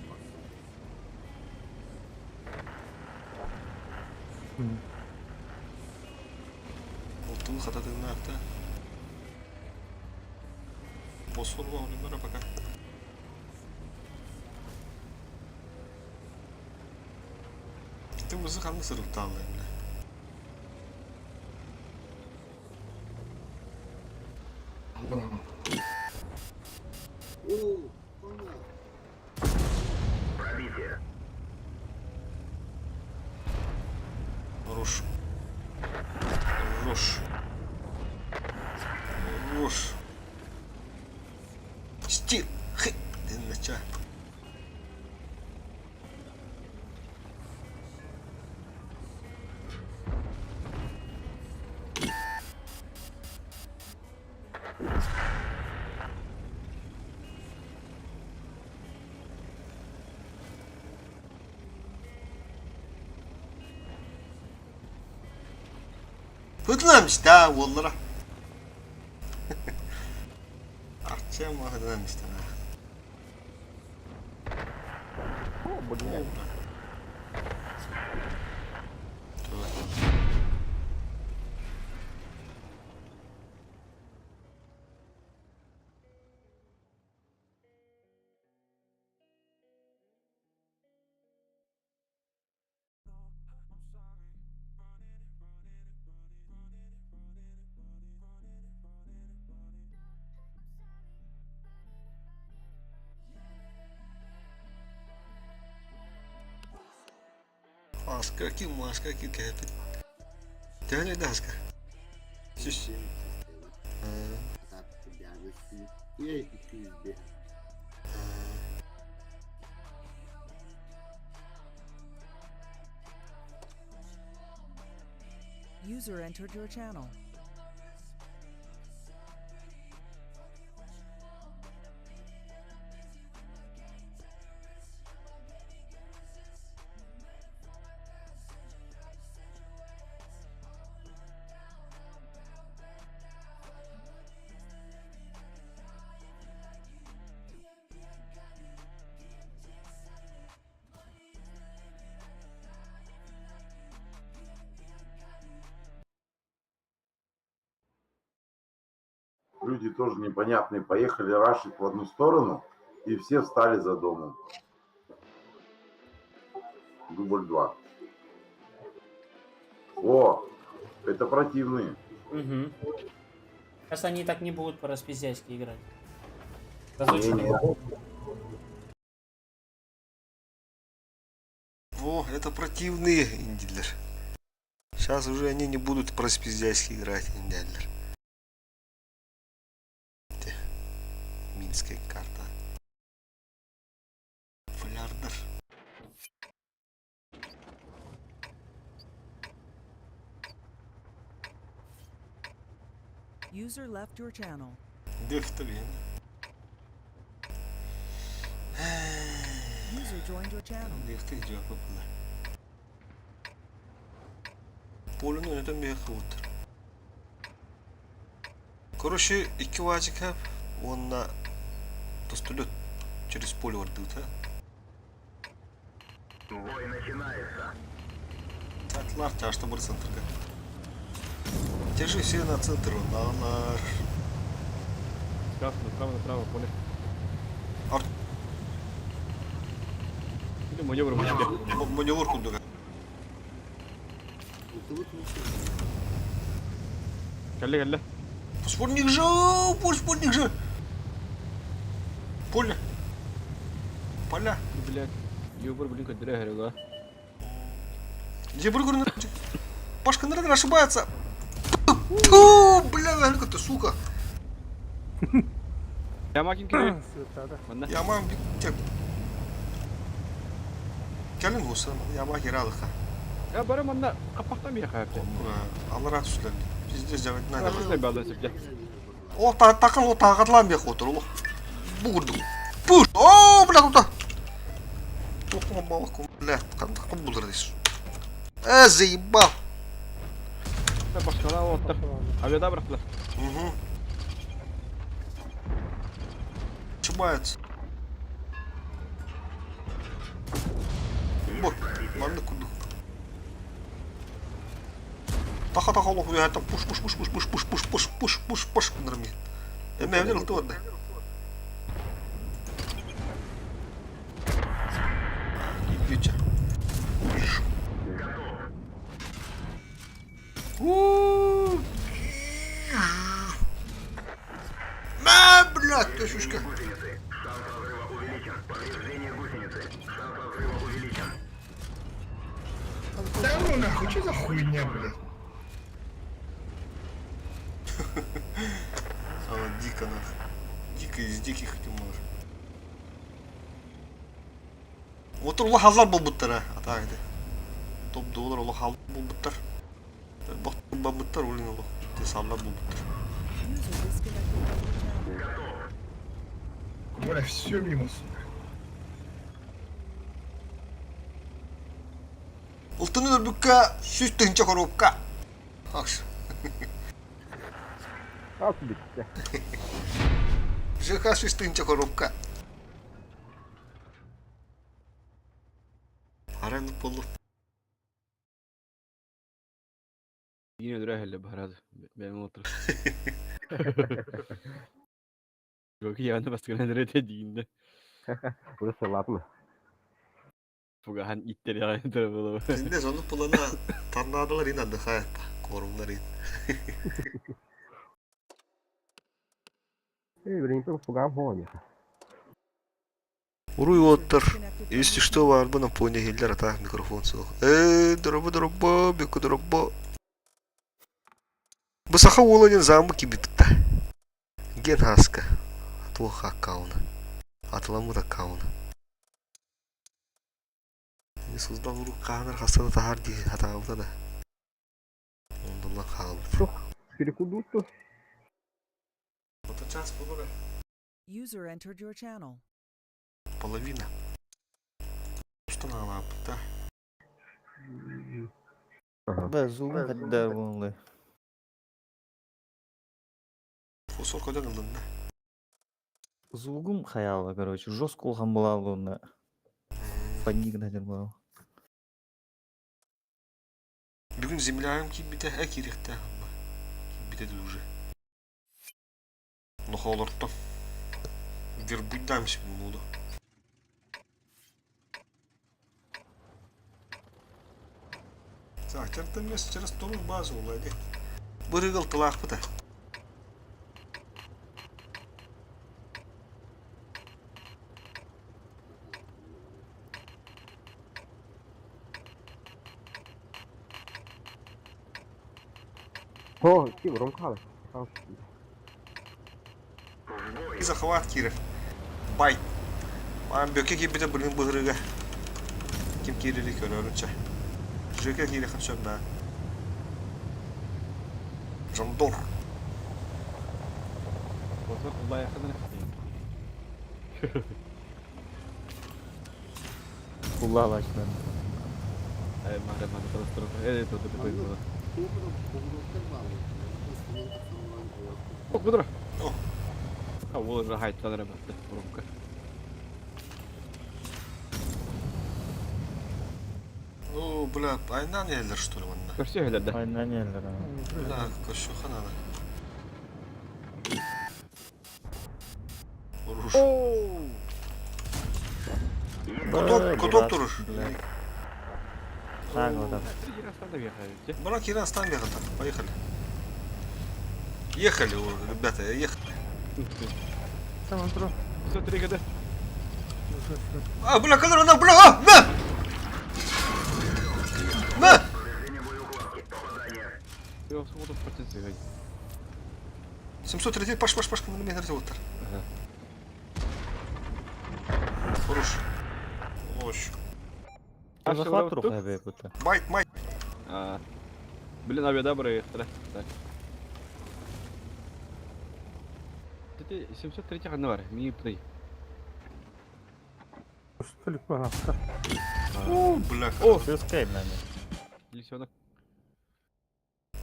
Oltun хататына акта. Босфор var пока. Ты музыка ханны сырыпталды бля. О, она. Пробитие. Хорош. Хорош. Хорош. Сти. Хы. Ты нача. Hıdlamış da onlara. Akşam hıdlamış da. О, блин. Tövbe. Хаска кил, маска кил кэһэппит. Төһөн өйдө хаска? Сүс. User entered your channel. Люди тоже непонятные поехали рашить в одну сторону, и все встали за домом. Дубль два. О, это противные. Угу. Сейчас они так не будут по-распиздяйски играть. Разученные. Не-не. О, это противные индилер. Сейчас уже они не будут по-распиздяйски играть, индилер. Минская карта. Флярдер. User left your channel. Дефтовин. User joined your channel. Дефты жапы була. Полюну өнөтөн бэйэ отыр. Короче, икки вазика уонна тостулет через поле бардыбыт, а? Бой начинается. Атлар чашта бар центрга. Держи все на центр, на Справа, направо, направо, поле. Ар- Или маневр будет. Маневр курдуга. Кэллэ, кэллэ. Спутник же, поле, спутник же. Поле. Поля. Блядь. Юбр, блин, кадыря горела. Где бургер? Пашка, наверное, ошибается. Фу, бля, Алька ты, сука. Я макин кири. Манна. Я мам тек. Кэлин гусан, я мам хиралыха. Я бары манна капактан бия хаяпты. Аллара түслен. Пиздец, жабет надо. Рахмет балда септе. О, та такын о тагытлан бек отыр, олох. Бугурду. Пуш. О, бля, тута. Тохма балык, бля, кандай булдыр дейсиз. Э, заебал. Башкала оттар. Авиада бырахтылар. Угу. Ошибается. Бо, манны курдук. Таха таха олох уя там пуш пуш пуш пуш пуш пуш пуш пуш пуш пуш пуш кынырмин. Эме эмне ылты барда. Ибюча. У. Мә, блядь, ты шушка. Гусеницы. Шанс разрыва увеличен. Повреждение гусеницы. Шанс разрыва увеличен. Да ну нахуй, что за хуйня, блядь? А, дико нах. Дико из диких тюмар. Отыр улы халлар болбуттар, а, ата эти. Топ доллар улы хал болбуттар. Бак бабыттар улин улы. Те саллар болбуттар. User disconnected from your channel. Бля, все мимо, сука. Ылтыны өлбүккә сүз тыгынча коробка. Акш. Ас битте. ЖК сүз тыгынча коробка. Аренда болду. Yine ödüre helle baharad. Benim otur. Yok yani başka ne nerede diyinde. Burası latma. Fugahan itleri yani tarafı. Синде сону пулана торнадолар ин отдыхает. Корумнар ин. Эй, блин, то фугам хоня. Уруй уоттар, если что баарбын Аппония иһиллэр атаах микрофон суох. Ээ, дороба дороба, бекку дороба. Бу саха уола диэн заамы кибитта. Ген хаска. Туох аккауна. Атыламмыт аккауна. Суздал урук хаанар хастана таһаар дии хатаабыта да. Ондулла хаалбыт. Перекудутту. Ото час буолар. User entered your channel. Половина. Устан аалаабыта. Бә, зугун хаддар буолла. Фосфор көдөн ылынна. Зугум хаяла, короче, жестко улахан буолаалы уонна панник надер буолал. Бүгүн землягым киирбитэ, э киириэхтээх Киирбитэ дуу уже. Нохоолортон. Вербуйдаам буолуо. Так, чертан через вторую базу улади. Бырыгыл тылаахпыта. О, ти урон хаалар. Захват киирэр. Байт. Маан бөкө киирбитэ билин быһырыга. Ким киирэри көрөрүнчэ. Жека киирэхин сөп да. Жандор. Отыр куллайахын Куллаалаачынан. Ай, мара мара катастрофа. Э, это это было. О, кудра. О. А, ол уже хайттан рабатты, Ромка. О, бля, айнан елдер что ли манна? Көрсө элер да. Айнан елдер. Бля, көрсө ханана. Уруш. Котоп, котоп турur. Так, вот так. Брак Иран стан бегата. Поехали. Ехали, ребята, ехали. Tamam dur. Смотри, когда. А, бля, когда она, бля, а, на! На! 730, паш, паш, паш, на меня вот. Хорош. Ощ. Захват рука будто. Майт, майт. А, блин, авиада проехали. Так. Это 703 ханна бар, ми плей. Столик пожалуйста. О, бля. О, все нами. Лисенок.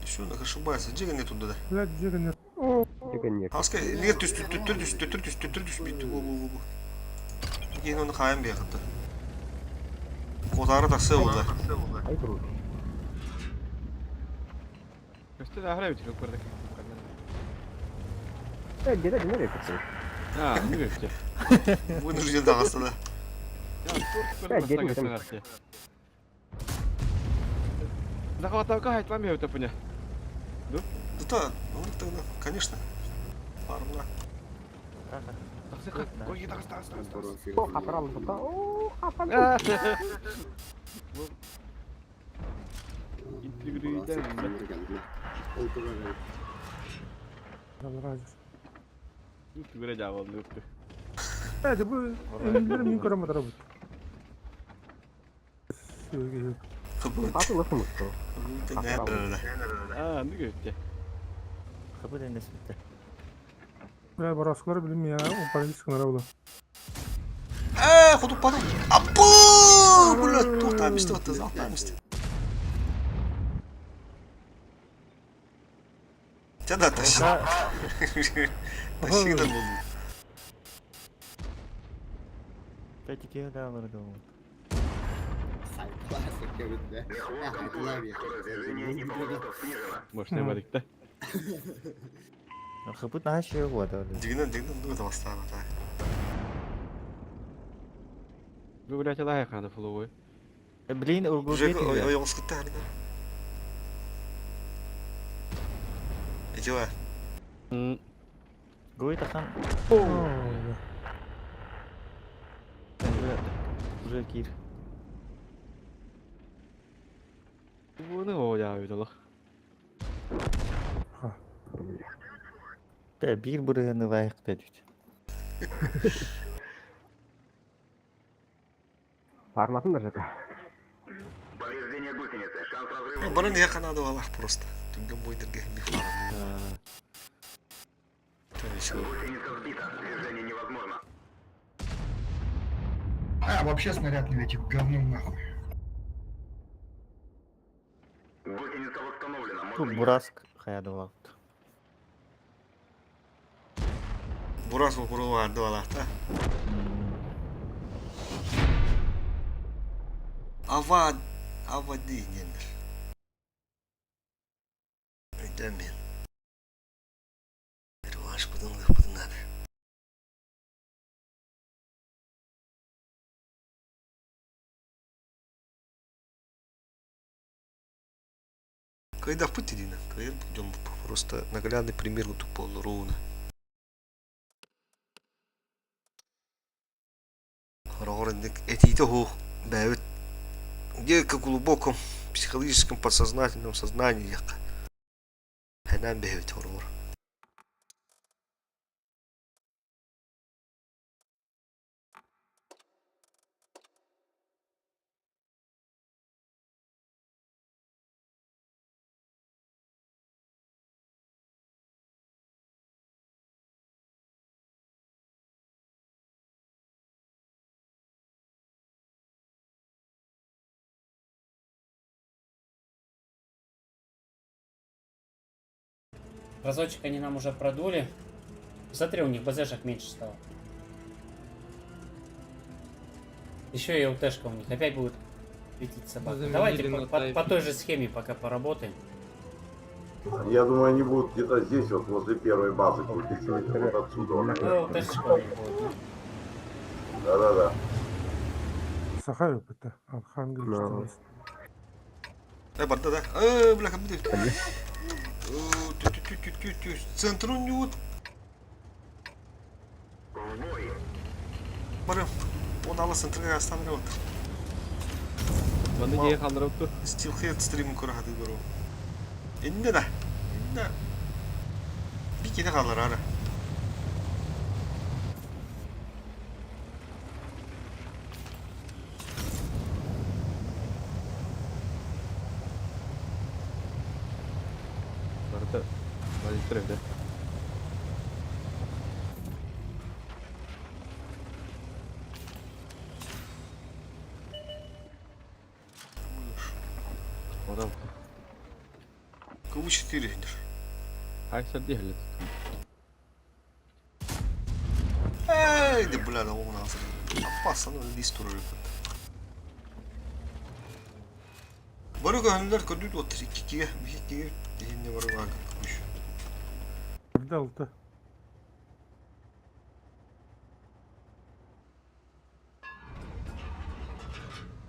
Лисенок ошибается. Джига не туда, да. Бля, Джига нет. О, Джига нет. Аска, лер түстү, түттүр түстү, түттүр түстү, түттүр түстү, битти, бу, бу, бу. Кейін оны қайым бияқытты. Қотары тақсы олды. Ай, круто. Көстө да ахра бит көрдүк. Э, где-то не репетиция. А, не бит. Вынужден дағасы да. Захватовка хайтлам я это поня. Да? Да, ну тогда, конечно. Парна. О, хапрал, о, хапрал. Evet bu indirim yukarı mı tarafı? А, ну götte. Kapı denesi bitti. Бля, бараскалар билим я, o parayı sıkınara була. Э, ходу падал. Апу! Бля, туохтаамисты батта, алтаамисты. Чада тащи. Тащи да буду. Пять икки да алырды ол. Может, не барык да? Хапыт на ще вот. Дигнен, дигнен, ну это бастана, так. Вы, блядь, алай хана фуловой. Блин, ургу Уже ой, он скотарь, да? Идёа. Гой тахан. Уже кир. Bunu o ya öyle Бэ биир бырыһыаны лайык дедит. Парматын да жата. Повреждение гусеницы. Шанс разрыва Бары не канады алах просто. Түнген бойдырга бифлар. Гусеница сбита. Движение невозможно. А, вообще снаряд не летит, говном нахуй. Гусеница восстановлена. Бу Можно Бураск хаяды болапты. Бурас буру барды алахта. Ава ава дейненер. Өйдәмен. Реванш будың будың Когда в пути, Дина, идем просто наглядный пример вот полуровно. Этите хух бэвит где-то в глубоком психологическом подсознательном сознании хэнэн бэвит хороор. Разочек они нам уже продули. Смотри, у них БЗшек меньше стало. Еще и ЛТшка у них опять будет светить собака. Заменили Давайте на по, по- тайп. по той же схеме пока поработаем. Я думаю, они будут где-то здесь, вот возле первой базы крутиться. Вот отсюда. вот. Ну, ЛТшечка у них будет. Да-да-да. Саха өпөттө. Архангельск. Э, барда да. Э, бля, кабды. Центр у него. Бары, он ала центрга останавливает. Манны дие калдырып тур. Стилхед стрим көрө көрө. Инде да. Инде. Bir kere kalır ara. Барда. Базиттер evde. Adam. Кого 4 инде. Hayır değil. Эй, да бля, да он азыр. Опасно, лист турur. Бары көһөнлөр көрдүт отыр 2-2-ге, 2-2-ге дегенде бары бар көш. Бирде алты.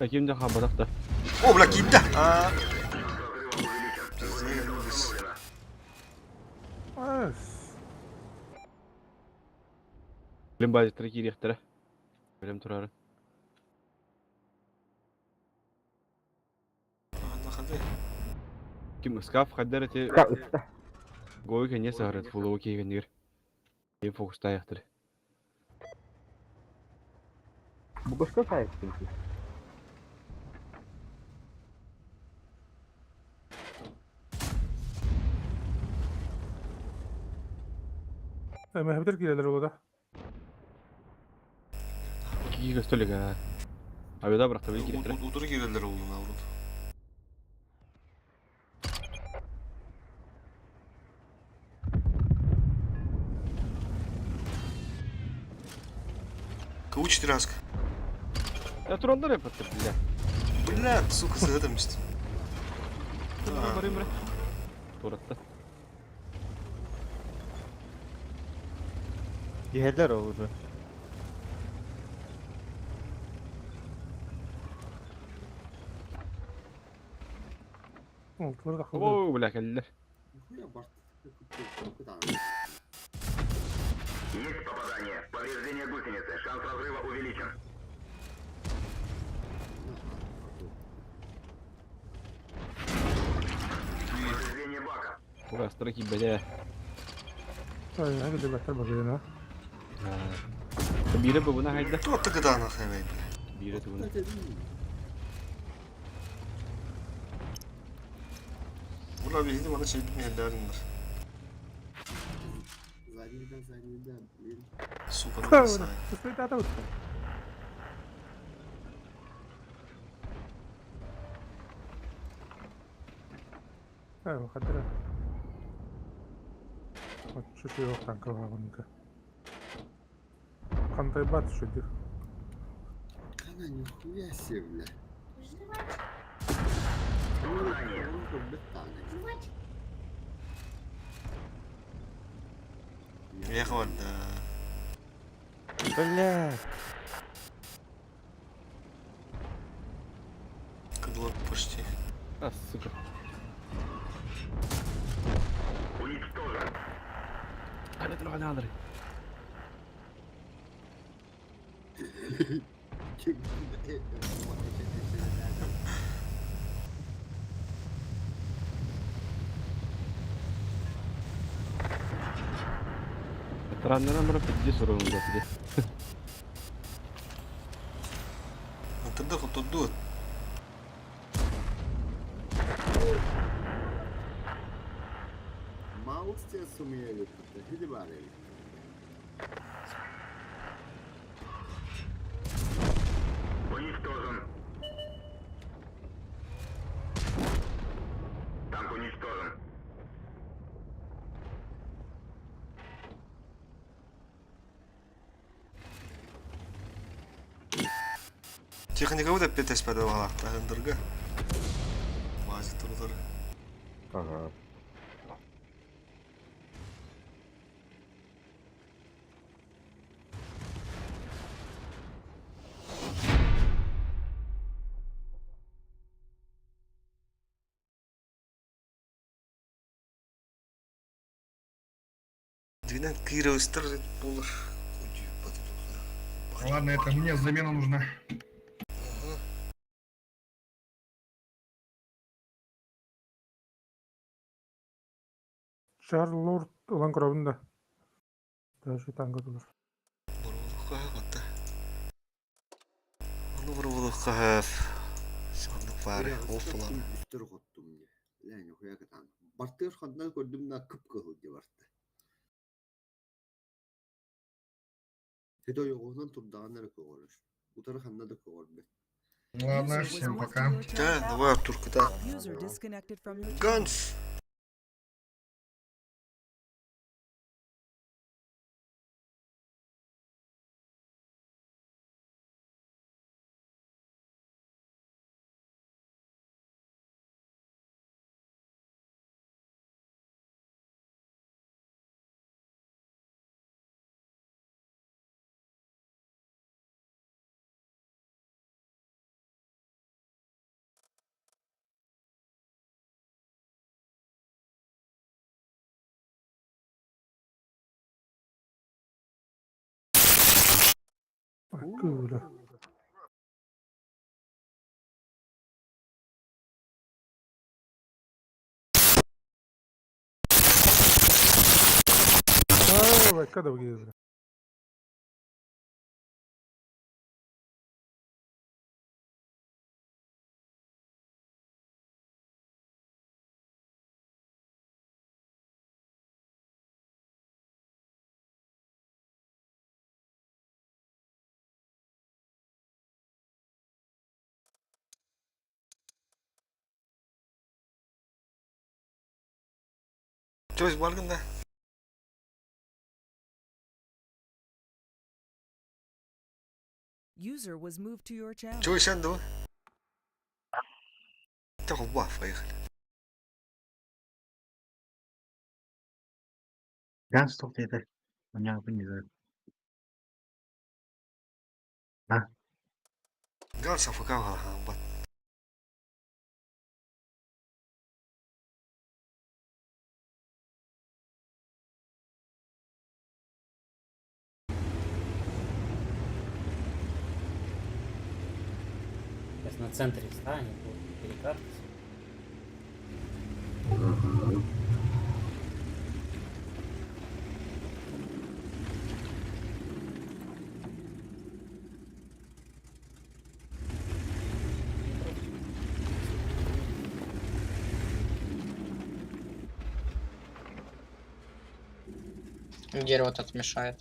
Ким de хабарак да. О, бля, кийди. А. Пиздец. Ас. Билим базиттер кириэхтэрэ. Билим турары. Анда Ким скаф хаддар эти Ка ытта. гой кене сахарат фулу кейгенир. Ким фокустаяхтыр. Бугушка сайып. Мехбетер кирелер болду да. Кики көстөлүк а. Абеда биракта бил кириэхтэрэ. Утур кирелер болду наоборот. Кого 4 аска? Я турандар япаттыр бля. Бля, сука, за это место. Барым бре. Туратта. Дихелер ол уже. Алтылар да калды. О, бля, келдилер. Нихуя башты кытан. Есть попадание. Повреждение гусеницы. Шанс разрыва увеличен. Повреждение бака. Кураастара киирбэтэ. Ай, билбэттэр базыйына. Биирэ бубуна хайда. Туох тыкыдаана хэмэй. Биирэ тугуна. Була биһиги маны сирбит миһэллэриннэр. Задний, да, задний, да, блин. Сука, ну бросай. Хадара. Чуть танкованка. Хантайбат шедих. Она нихуя себе, бля. Ехал, да. Бля. Кыдло почти. А, сука. Уничтожен. Қайда тұрған алдыр? Тараннаран барып пизде сорогун да. Антыды хотуду. Маус тебе сумели, или барели. Уничтожен. Танк уничтожен. Техника вот опять спадала, тандырга. Базы турдары. Ага. Двинан кировстер булыр. Ладно, это мне замена нужна. Чарлорд улан коробун да. Даже танка тулар. Оны бурулуха. Сонны пары, офлан. Үстөр хоттум не. Бля, нихуя катан. Бартыр хандан көрдүм на кып кыл деп барты. Хедо йогонан турдаганнар көөрөш. Утары ханна да көөрбөт. Ладно, всем пока. Да, давай, Артурка, да. User disconnected from your channel. Ганс. Кыыла. Аа, вайка да бигиз. Чойс баргын да. User was moved to your channel. Чой сен да. Та поехали. Ганс тоқтайды. Меня не знаю. А? Ганс АФК бат. Сейчас на центре встанет, будет перекатка. Мгм. Дерево тут мешает.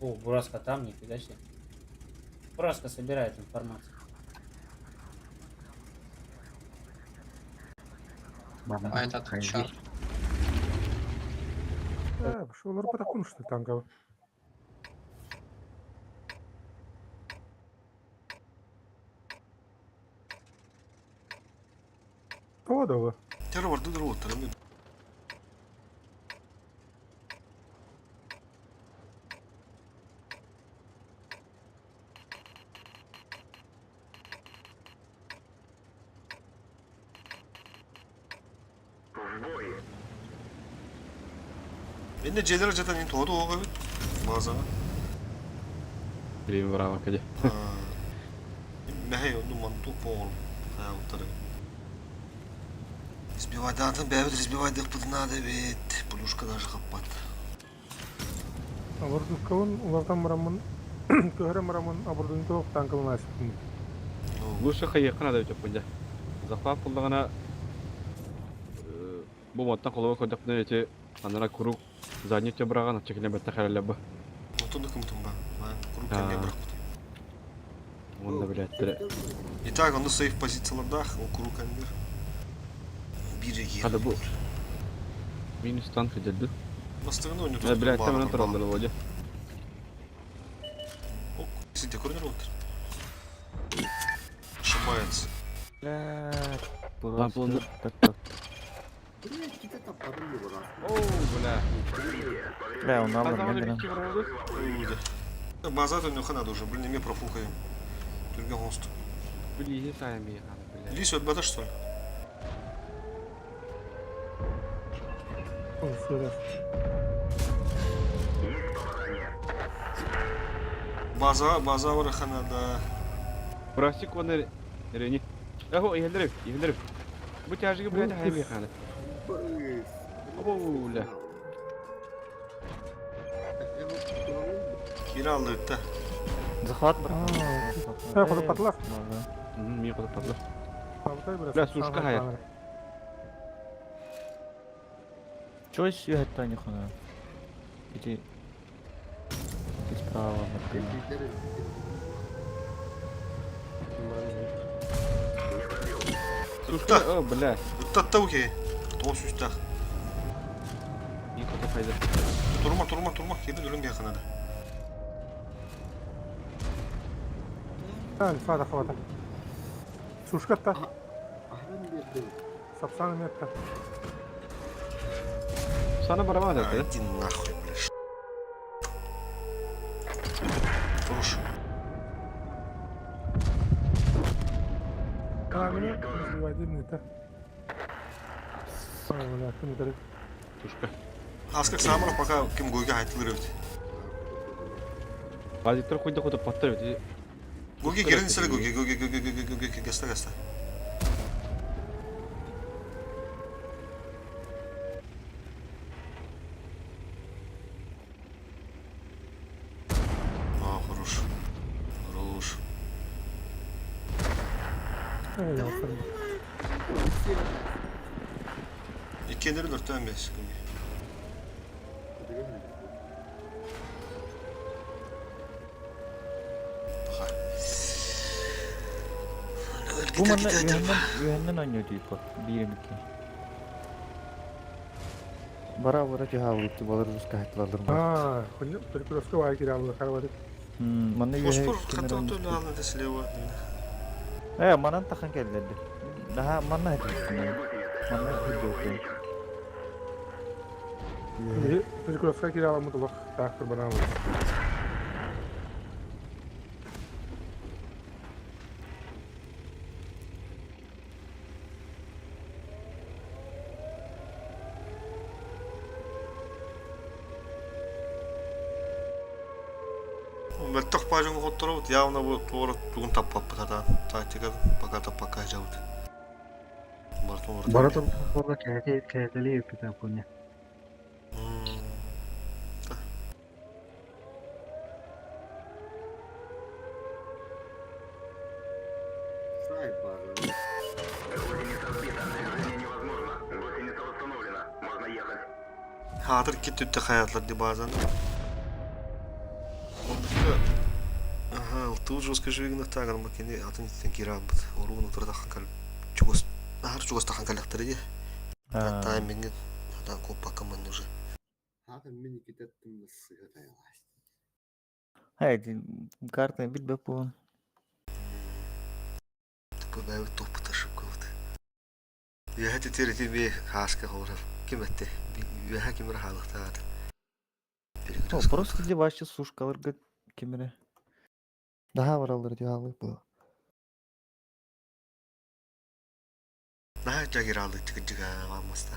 О, Бураска там, нифига себе. Бураска собирает информацию. А этот черт. Шулар потакуншты танка. Того дала. Тера барды дыр оттар. В бой. Менде желер жатан ин тоду оға бит. Базаға. Билим браво кеде. Мәхей онду манту пол. Хаяуттары. Избивать атын бәбит избивать деп надо бит. Плюшка даже хаппат. Абордуккабын улартан марамын көһөрө марамын абордун тоқ танкылын асыптым. Лучше хайыккан ада өтөп кунжа. Захват кылдыгына бу моттан колого көдөкнө эти анара курук задний те браган чекине бетте харалла бу. Отунду кымтым ба. Мен курук кенге бирак. Онда билеттер. Итак, онда сейф позициялардах, ол курук кенгер. Бири Хада бу. Минус танк деди. Бастыгында ойнотуп. Э, билеттер менен туралар болду. Ок, сизде көрүнөр отур. Ошибается. Там планды. Блядь, кита там падали раз. Оу, бля. Бля, он алыр, Казаманы мен битки барады. База төнү надо уже, блин, неме профукаем. Түрген хост. Блин, сайын бия бля. Лис өтбөтө что ли? База, база бар ханада. Брасик оны рени. Эхо, ихелдерев, ихелдерев. Бу тяжиги блядь, хай бия хана. Оу, бля. Кире алды да. Захват бар. Э, кодуп патылар. Мин кодуп патылар. Абытай Бля, сушка хая. Чё сүйәттә не хана? Иди. Иди справа, Мартын. Сушка, о, бля. Ыттатта уке. Тоос үстах. Мин кодуп хайда. Турма, турма, турма. Кебин өлөн бия ханада. Альфа да хвата. Сушкатта. Сапсан метта. Сана барама да. Иди нахуй, бля. Хорош. Камера избивать это. Бля, ким дәрек. Сушка. Аскак самара пока ким гойга айтылыр өт. Базиктер койду кодуп паттар өт. Гоги герин сele гоги, гоги, гоги, гоги, гоги, гоги, гаста, гаста. А, хорош. Хорош. Иккенleri dörtten beş гоги. Бу манна үйәннән үйәннән ойнıyor deyip Birim iki. Бара бара жаһалытты балар руска хаттылар. А, перекрестка вай кире алды карабады. Манна Фосфор үйәһе хотел то ли алды слева. Э, манан тахан келдерди. Daha манна хаттылар. Манна хаттылар. Перекрестка кире аламы тулак тактыр бана. Мөлтөх баажыҥ хотторобут, явно бу туора тугун таппаппыт атаан. Тактика пока таппакка сылдьабыт. Барытын уларытан Бары турбуга кээтэлии үппүтэ пуня. Сайт баар. Гусеница сбита. Движение невозможно. Гусеница восстановлена. Можно ехать. Хаатыр икки түттэ хайатлар ди базан. Оннука Аха, ылтыбыт жестко живигна таагар макини атын иттен киирэ албыт. Оруун утары кал чугас нахар чугастахан каллахтары ди. Таймингин атан коппакка манны уже. Хаатын мин иккитеттим сыһа тайылаас. Хай, карта бит баппун. Такой бэйбит топпут ошибка вот. Үөһэ титир ити би хааска холоров. Ким этте? Үөһэ ким эрэ хаалыктаат. О, просто где вообще сушкаларга кимере. Daha баралар диye алып bu. Наһаа жагир алды тигиджига маста.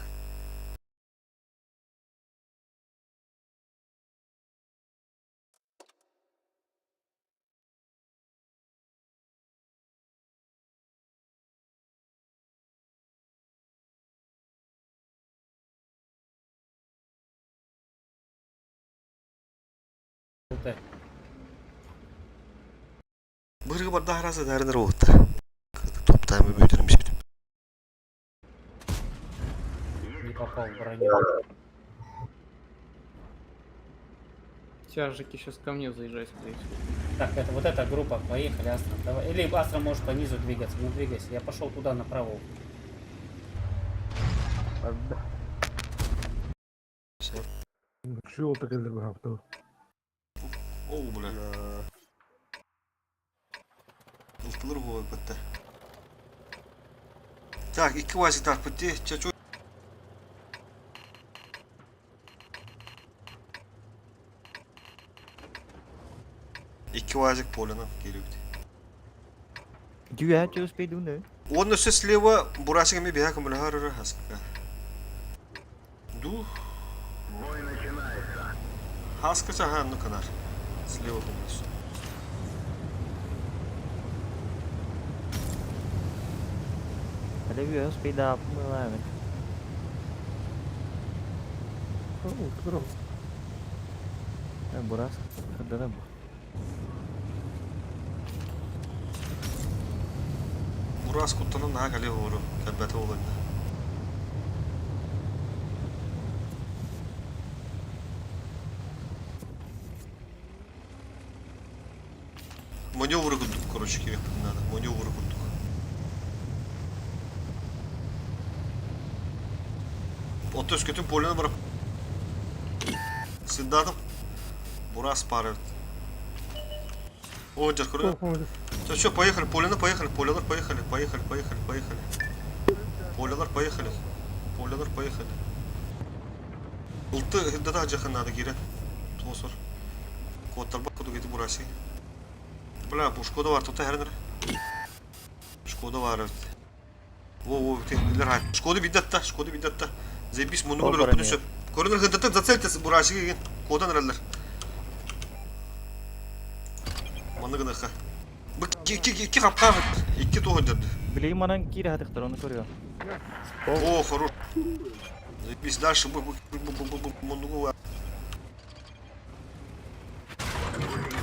ЛТ. Быргы барда хараса дарыныр оттар. Топтаймы бөтөрүм бит. Не попал в броню. Тяжики сейчас ко мне заезжай, скорее всего. Так, это вот эта группа. Поехали, Астра. Давай. Или Астра может по низу двигаться. Ну двигайся. Я пошел туда направо. Барда. Şu olta gelir bu hafta. О, бля. Ылтылыр буолбатта. Так, икки вазик тарпытти. Чачу. Икки вазик полена келебит. Дүйә чөспейді уны. Он өсө слева бурасик эми биһа көмөлөһөр хаска. Ду. Бой начинается. Хаска чаха ну канар. Слева полностью. Әле үйә успейді апмылаймын. Ултырым. Бурас, кырдара бу. Бурас куттанан наһаа кале оору. Кэлбэтэ оланна. Маневры курдук, короче, керек надо. Маневры курдук. Отто өскөтүн полені барып. Сындадым. Бурас пары. О, жар көрді. Все, все, поехали, полено, поехали, полелар, поехали, поехали, поехали, поехали. Полелар, поехали. Полелар, поехали. Улты да жакын надо кире. Тосор. Коттар бак куду кети бураси. Бля, бу Шкода бар, тута хернер. Шкода бар. Во, во, теңдилер хай. Шкода бидатта, Шкода бидатта. Заебись, муну Ол көрөр бар күнүсө. Көрүнөр хыдаты зацельтесь бураси деген. Кодан раллар. Маны гыныха. Бу ики ики капка, ики тоғын Билейм анан кире хатыктар, оны көрüyor. О, хорош. Заебись, дальше бу бу бу бу бу бу мундугу.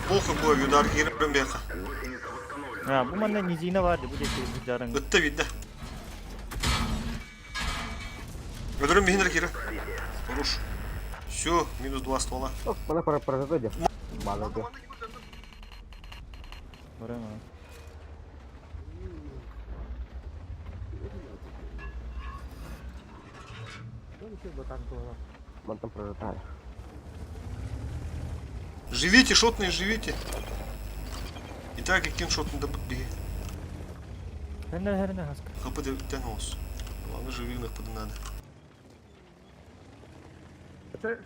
Плохо бой, удар кирип бияка. Гусеница восстановлена. А, бу манна низина бар бу деки жарың. Ытта видно. Öldürün bir kiri. Хорош. Все, минус два ствола. Ок, bana para para da Bağladı. Барама. Мантан пролетали. Живите, шотные, живите. Итак, каким шотным да беги. Хернер хернер хаска. ХП тен олsun. Главное, живи их под надо. Э,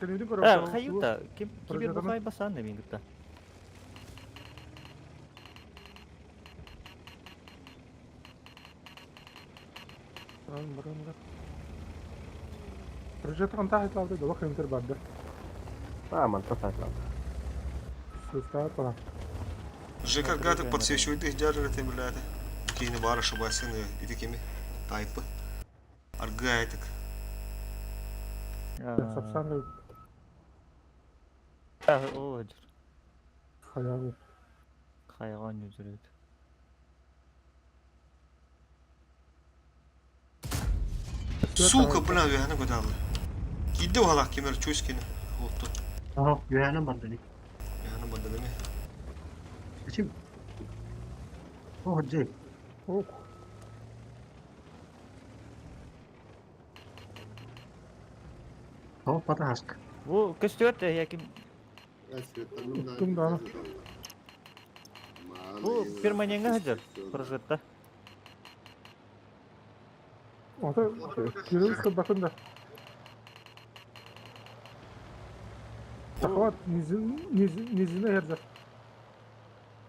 хаюта, ким кибер бухай басан да мин гытта. Прожектор تحت الأرض ده واخد انتر بعد ده. А, мантан تحت الأرض. سوستات. Жека гатык подсвечивает их дяры ты, блядь. Кини бар ошибайся, ити кими? Тайпы. Аргайтык. Сапсан О, Хаягы. Хайган жүзүрөт. Сука, бля, үөһэни көталлы. Киирдэ уһалаах кимер чуйс кини. Отту. Ага, үөһэнэн барда дии. Үөһэни барда деми. Ичим. О, дьэ. Ох. О, патаска. Бу көстүөт яким Уттум даҕаны. Бу перманенга хадыр прожитта. Ата кирилл кырбатын да. Захват низine herzer.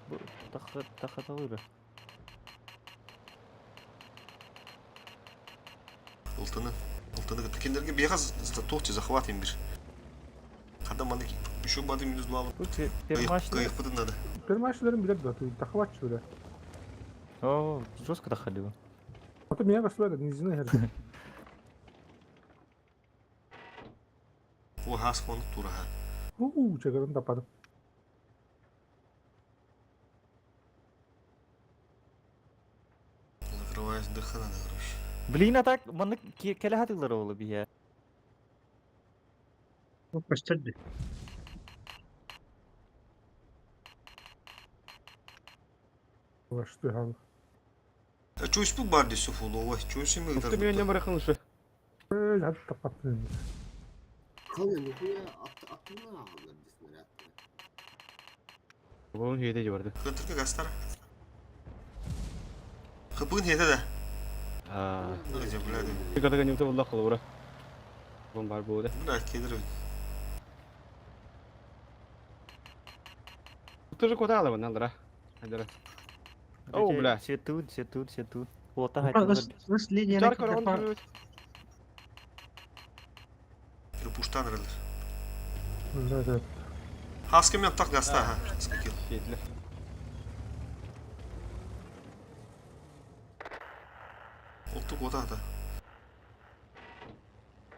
Бу тахы тахаталыра. Ылтыны. Ылтыны кытта. Кинилэргэ биэхэ туох захват им бир. Хада маны еще бады минус два. Кыйыппытын надо. Пермашилерин билер да, захватчы билер. О, жестко доходило. Ата меня көстүбэт низine herzer. О, хас фон тураха. Уу, чагарын тападым. Закрываюсь, дыха надо, короче. Блин, а так маны келе хатылар олы бия. Көстөр дии. Вашты хал. Чуйс бу бар десу фулова. Чуйс им Ты меня не барахнуша. Эй, хат тапаттын. Коля, нахуя аттына ағалар снаряд. Бұның хейте барды. Кытырка гастар. Хыпын хете да. Аа. Где, блядь. Ты когда не было холора. Вон бар буде. Бля, кедр. Ты же куда лава надо, Айдара. О, бля. Сетун, сетун, сетун. Ота хатылар. Ыс линия Жарко он Пуштан релер. Да, да. Хаска мен так гаста, ха. Скакил. Хейтле. Оттук ота да.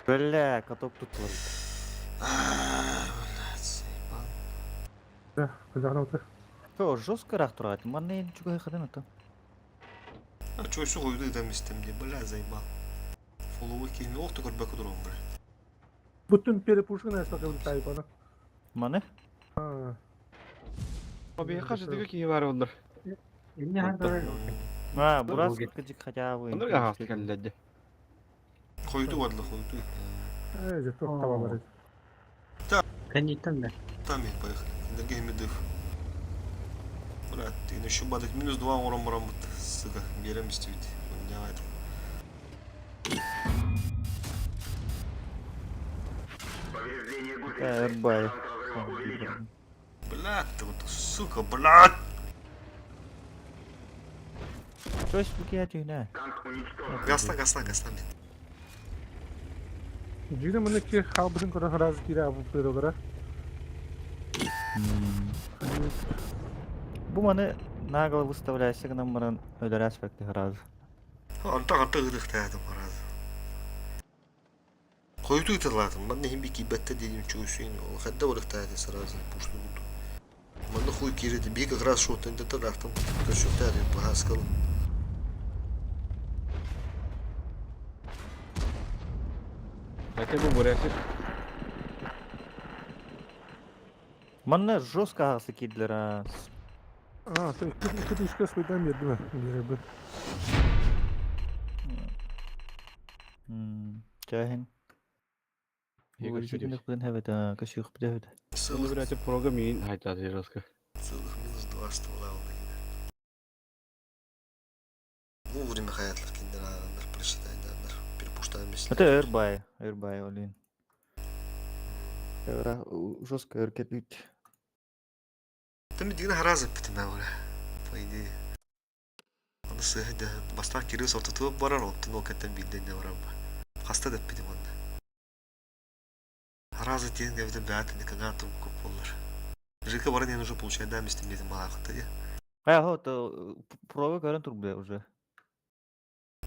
Бля, каток тутлар. Блядь, заебал. Да, кызарна отыр. То жестко рах турат. Маны чугай хадын ата. А чуйсу койду да мистем де, бля, заебал. Фолловый кийин оқту көрбөкү турам, бля. Бүтүн перепушкын эспакы тайпаны. Маны? А. Abi kaç dakika ki var onlar. Инне хардары. А, бурас кыжык хотя бы. Onlar ga келді. Койду бардылы, койду. Эй, же тоқ таба бар. Кэнниттэн да. Там и поехали. Энергия медыв. Брат, ты еще бадык минус 2 урон барам бут. Сука, берем ведь. Давай. Повреждение гусеницы. Эрбай. Шанс разрыва увеличен. Блядь, ты вот, сука, блядь! Чось буки атюна. Танк уничтожен. Гаста, гаста, гаста, мен. Жине мынеки халбытын көрө раз кире абып берелер. Бу маны нагло выставляйся к нам баран өлөр аспекты раз. Антак антак ыдыктаадым раз. Койду ытыладым. Манна хим бики бетте дедим чуйсуин. Ол хадда барыктаады сразу пушту буду. Манна хуй киреди. Би как раз шотын да тарахтым. Көшөктаады бахаскал. Хотя бы бурясы. Манна жестко асы кидлер. А, то кытышка свайдан берди ме? Бере Чахин. Егор Чудев. Бу хәбәт, кашык бит. Целых, Бурясы прога мин хайтады жестко. целых минус два ствола он Вовремя хаятлар киндер арандар прочитайдандар. Перепуштаем Это Эрбай, Эрбай, олин. Эра жестко эркетит. Там дигна харазы битим аура. По идее. Аны сыһы бастан кире сортотуып барар, оттун ол кеттен билден не барам. Хаста деп битим онда. Харазы тиен гәбитен бәт не каган туп көп болар. ЖК баран уже получает да местем дедим малакта де. Э, вот, прога көрөн турбута уже.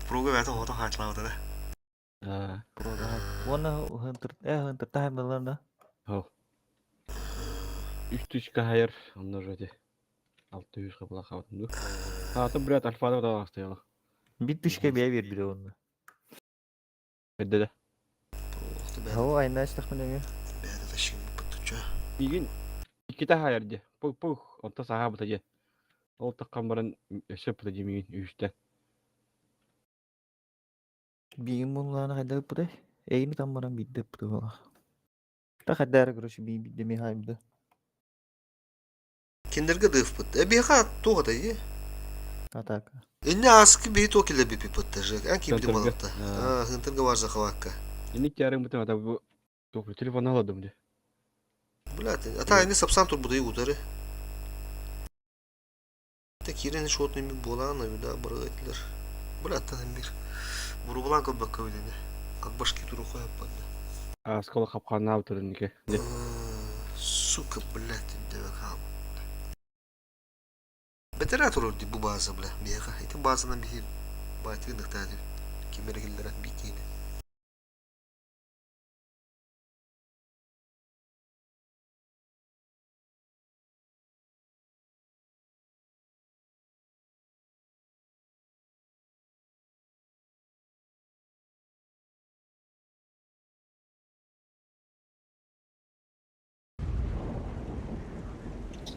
Прога бэйэтэ оҕото хаачылаабыта да. Аа. Прога. Уонна хынтыр, хынтыр таһымылар да. Ол. Үс тысяча хайар, онно уже эти. 600 кабыла хабатын ду. Ааты, блядь, альфада да стояла. Бир тысяча бэйэ биэрбитэ уонна. Эрдэ да. Оо, айна истэхпинэ эмиэ. Бэйэтэ тащим быттыча. Мигин иккитэ хайар дии. Пух пух, онто саһаабыта дии. Ол таххан баран өссө ыппыта дии мигин үһүстэн. Биигин буллаана хайда ыппытай? Эйини там баран биирдэ ыппыта буолар. Та хайда эрэ короче бии биирдэ эмиэ хаайбыта. Кинилэргэ дыыфпыт. Эбиэхэ туох этэй дии? Атака. Инне ааскы биһи туох киллэрбиппит даже. Эн киирбитим Центрга. балыкта. Аа, Хынтырга бар захватка. Инник тиарым бутын ата бу туох телефон аладым дии. Блядь, ата ини сапсан турбутай утары. Та киирэн шотный ми буолаан да барыгайтылар. Блядь, та бир. Бурубалаан көрбөккө билини. Как башки туру хойаппанна. Ааскола хапханаабыт туруннике. Сука, блядь, дэвэ Бэтэрээ турар дии бу бааза, бля, биһиэхэ. Ити баазанан биһи баайтыгын ыктааты ким эрэ киллэрэн биикиини.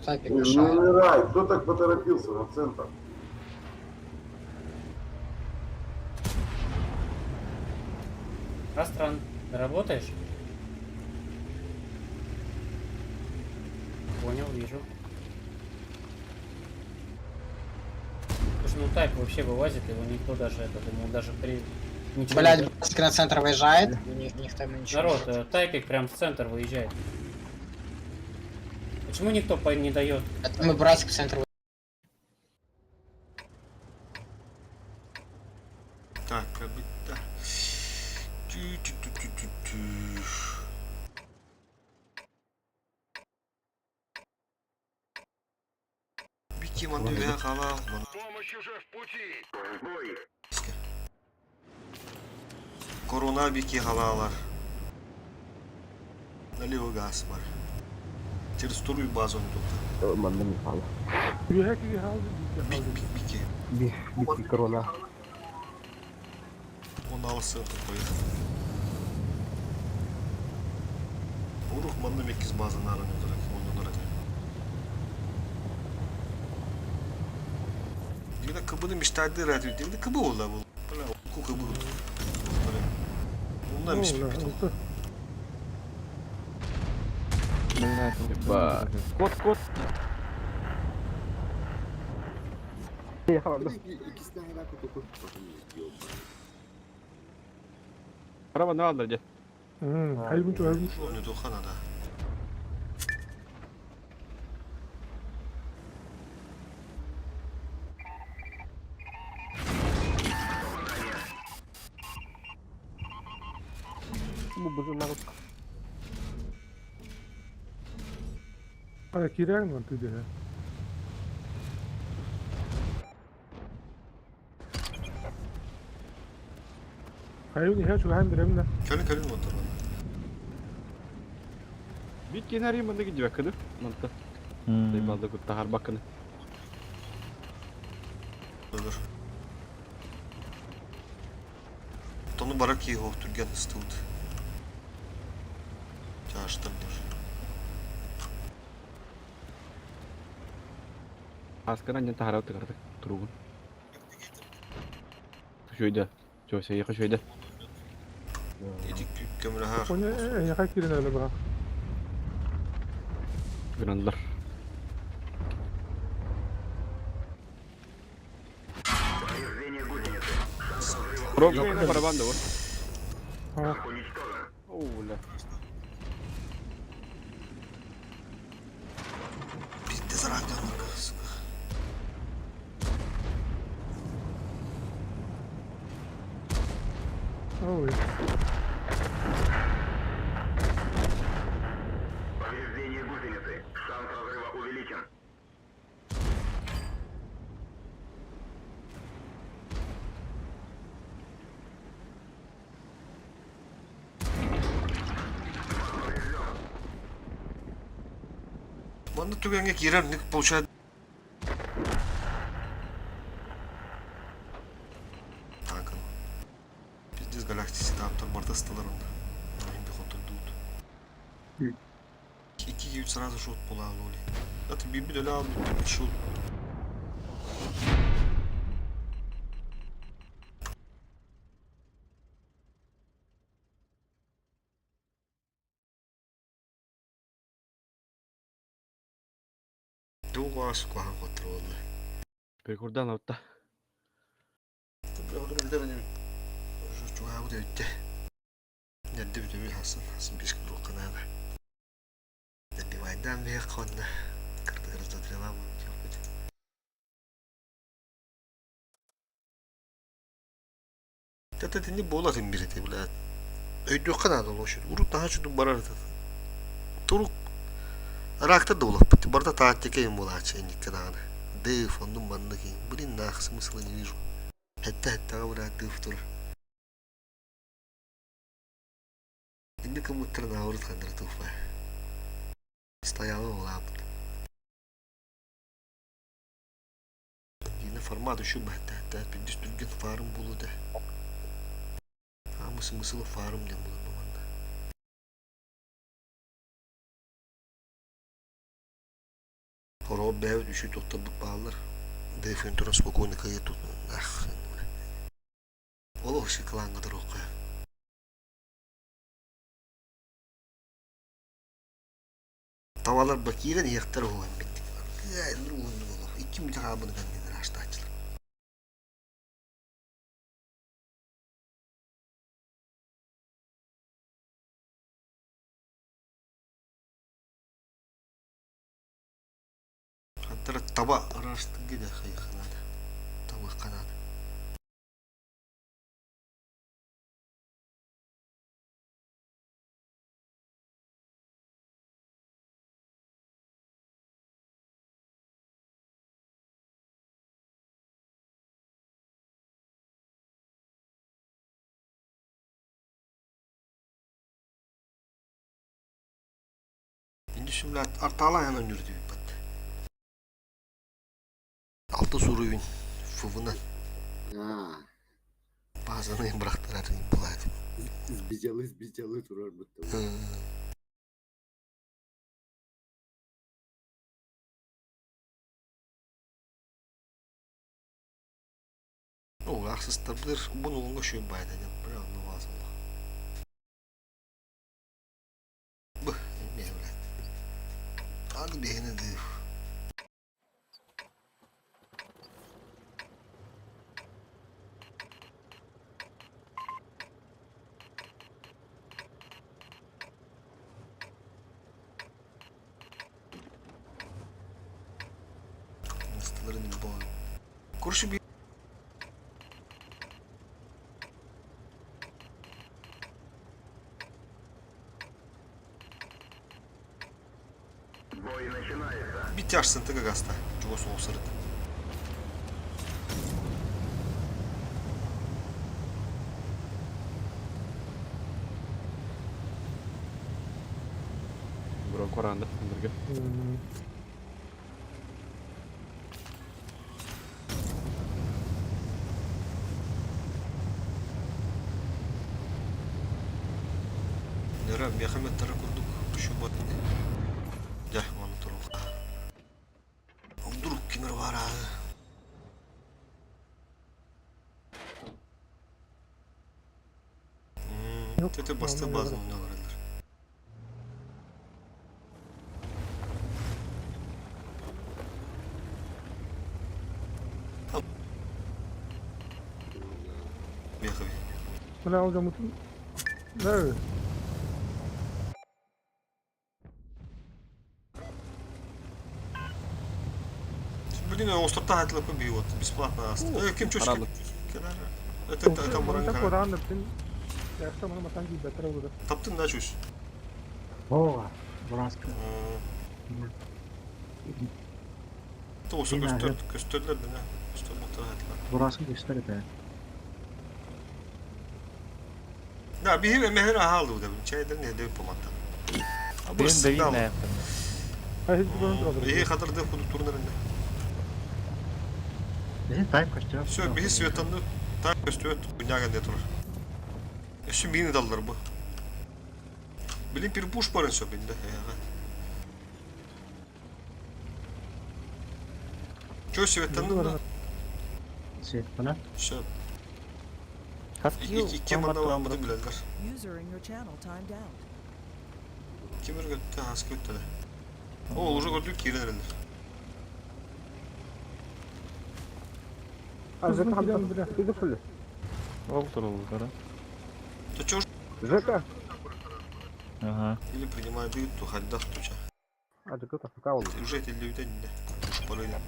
Тайпик Не мешает. умирай, кто так поторопился на центр? Астран, работаешь? Понял, вижу. Слушай, ну тайп вообще вылазит, его никто даже этот, ему даже при... Ничего не Блядь, дает. Басик на центр выезжает, никто ему ничего не Народ, дает. тайпик прям в центр выезжает. Почему никто не дает? Это мы братик в центр Так, да. Тю-тю-тю-тю-тю. Бики манды үһэ хаалаах Помощь уже в пути. Бой. Корона бики халаалар. Налево газ бар. Через вторую базу он тут. Манна Михаил. Үөһэ киһи хаалды, бииргэ Бик хаалды. бик бики. Би бики корона. Он алысы такой. Урух манны меккис база нарын өтөрөк, оннун арак. Дигде кыбыны мечтайды рәтү. Дигде кыбы олда бул. Бля, ку кыбы. Ондан Оо, миш бля, бит. алты. Ба. Кот, кот. Иккисine hala kutu Право на алдар дии. Хайбын чугайбын. Оны тухана да. Бу бузуннар Ая киирээҥ мантыы дэһэ. Хайбын иһэ чугаһан бирэбин да. Көлүн көлүн монтар. Бит кенарий манна гидибэккыды. Манта. Дайбалда кутта харбаккыны. Olur. Тону барак его түрген ыстыбыт. Чаштырдыр. Аскана нен тахара тыгарды туругун. Шөйдө. Чөсө яка шөйдө. Эти көмөлө Ону эйэхэ киирэн эрэ быһа. Грандар. Повреждение гусеницы. Шанс разрыва Пробуй увеличен. барабан да вот. Аа. Уничтожен. Оу, бля. Пиздец радионка, сука. Ой. Повреждение гусеницы. Шанс разрыва увеличен. Манна түгэҥҥэ киирэр ник получает танкын. Пиздец галактики таптар барда ыстылар онно. Айын хотурдуут. Икки киһи сразу шот буолаал оли. Это бибит өлө албыт шот. Тугаас куһаҕан хотторуолла. Перекурдаан отта. Чугаабыт өйдө. Нэрдэ бүтүбү хасын хасын бишки туруохха наада. Добивайдаан биһиэххэ уонна кырдык раздотрилаам диэхпит. Это итинник буола атын бир этэ блядь. Өйдүөххэ наада лошадь. Урут наһаа чудук барар этэ. Турук Рактар да улаппыт. Барыта тактика им буолааччы инникке даҕаны. Дыф, оннун маннык Блин, нах, смысла не вижу. Хэтте-хэттэҕэ блядь, дыф турар. Инник кыммыттарын аабырыт ханнара туфа. Стояла улааппыт. Дина формат еще бэхтэхтээх пиздец түргэн фарм буолуо этэ. Аамы смысла фарм диэн буолар бу манна. Хороҕор бэйэбит үчүгэй туттарбыт бааллар. Дефин туран спокойно кыайа тутун ах Ол шоколадка туруохха. Табалар киирэн иһиэхтэр уһуган биттик. Икки мүнүүтэ хаалбыны кэннигэр аштааччылар. Хантара таба араастыгы да хайыханаада. Табыахханаада. Indi артаалаан өнүрдүбүт. Алты суруйун фывынан базаны бырахтарар булаат. Избежалы турар будто. О, ахсыстардыр бун уҥа шөй байда деп бір алны вазылла. Б, эмиэ блядь. Аны биһини дыв. Мыстыларын Короче, Бой начинается. Битяжсын тыга гаста. Чугас оҕусарыт. Бро Коранда сындырга. Нөрө мехаметтары курдук шубат. Дьэ, ону турук. Вдруг кимер бара. Тете басты базын ойналар. Бля, ол дьоммутун Да. Блин, островта хотел бы вот бесплатно. Ким чушки? Это это Моран. Таптын да чуш. Ооба, Бураска. Тоғысы көстөр, көстөрлөр да, көстөр ботар Бураска көстөр это. Да, биһи мехер ахалды да, чайдан не деп поматта. Бен да видно. Биһи хатырды кудук турнарында. Биһи тайм көстүө. Все, биһи светанны тайм көстүө хуйняга не турар. Өссө мини даллар бу. Билин пирпуш барын сөп инде. Чё светанны да? Светана. Все. Хас Икки манда бараммытын билэллэр. User in your channel timed out. Ким өргөттө, хаска өттө да. О, уже көрдүк киирэн эрэллэр. А ЖК бля, ты что ли? Ол турулдара. То чё ж ЖК? Ага. или принимает ту хаддах туча. А ЖК то пока он. Уже эти люди не уж порыли.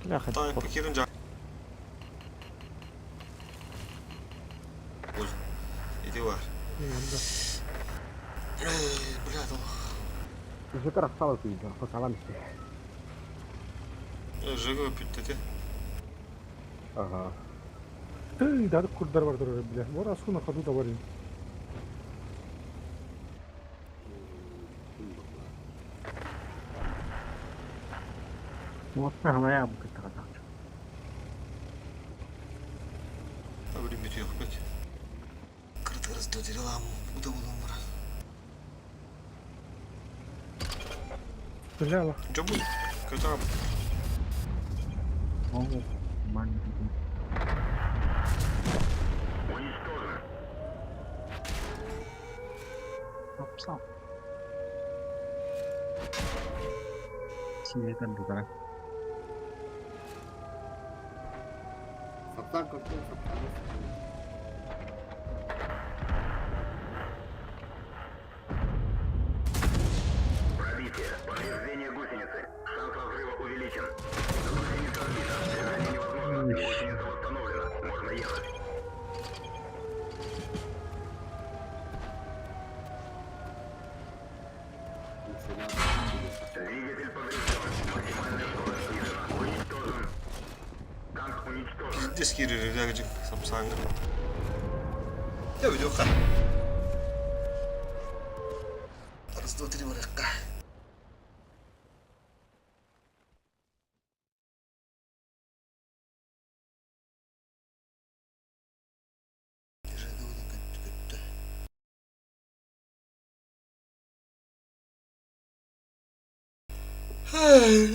Бляха. Та покирин жа. Иди бар. Эй, бля, дал. ЖК рассталась видно, пока вам Жыгы бүттети. Ага. Ты да курдар бар турар бля. Бар асуна ходу да бар. Вот нахуя бу кытта. Öyle bir yok pek. Kırıt döderi lan. Bu da bulun bura. Бля, Жобу. Kötü abi. Уничтожен. Опса. Светан да. Саптан көртөн, саптан. Пробитие. Повреждение гусеницы. Шанс разрыва увеличен. Гусеница сбита. Движение невозможно. Гусеница восстановлена. Можно ехать. Двигатель поврежден. Максимальная скорость снижена. Уничтожен. Танк уничтожен. Пиздец киирэр рягжик самсаңы. Я видео Раз, два, три, баракка. Ай,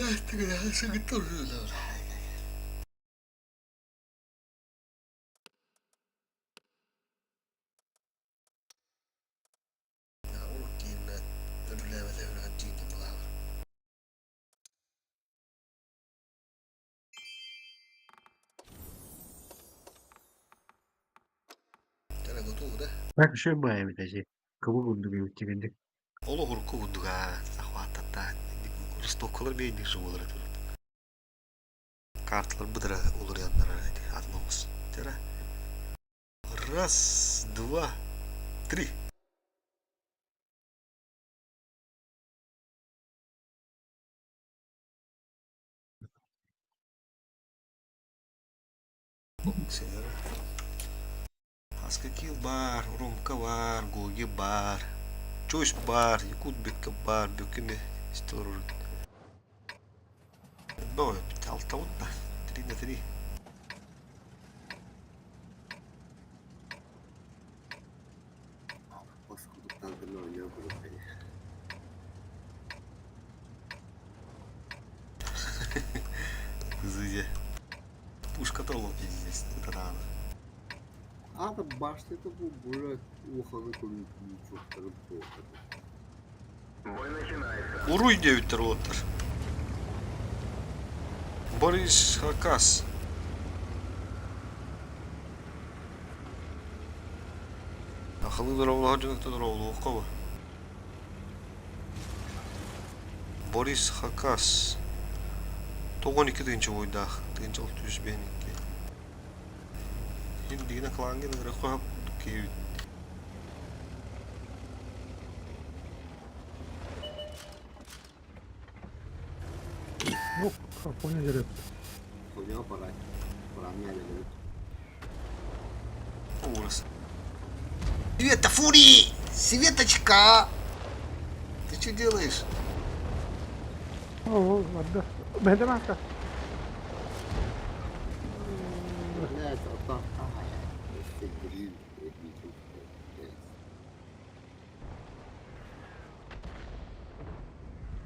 Так еще баев даже. Кого курдук эбит Олох урукку курдуга захваттата ростоккалар бейдик же болар этилер. Карталар быдыра олар яннара атын Тера. Раз, два, три. Аскакил бар, Ромка бар, Гоги бар, Чойс бар, Якутбекка бар, Бөкеме стеллар. Бой, алтауын да. 3 на 3. Бас курдуктан бирин ойноо көрөт. Кызыде. Пушка толо пиздец. Это рано. Ата башта бу бура уханы көрүнүп чоктарып Бой начинается. Уруй девиттер оттар. Борис Хакас. Ахалы дорогу хаджын дорогу оққаба. Борис Хакас. 92 тыгынчы бойдах. Тыгынчы 600 беники. Хин дигине кланген рөхө кейүт. Ну, понял, жереп. Коня пора. Пора мне Ужас. Света, фури! Светочка! Ты что делаешь? Оо, барда. Бэйдэ маска. Блядь, оттон Өссө биир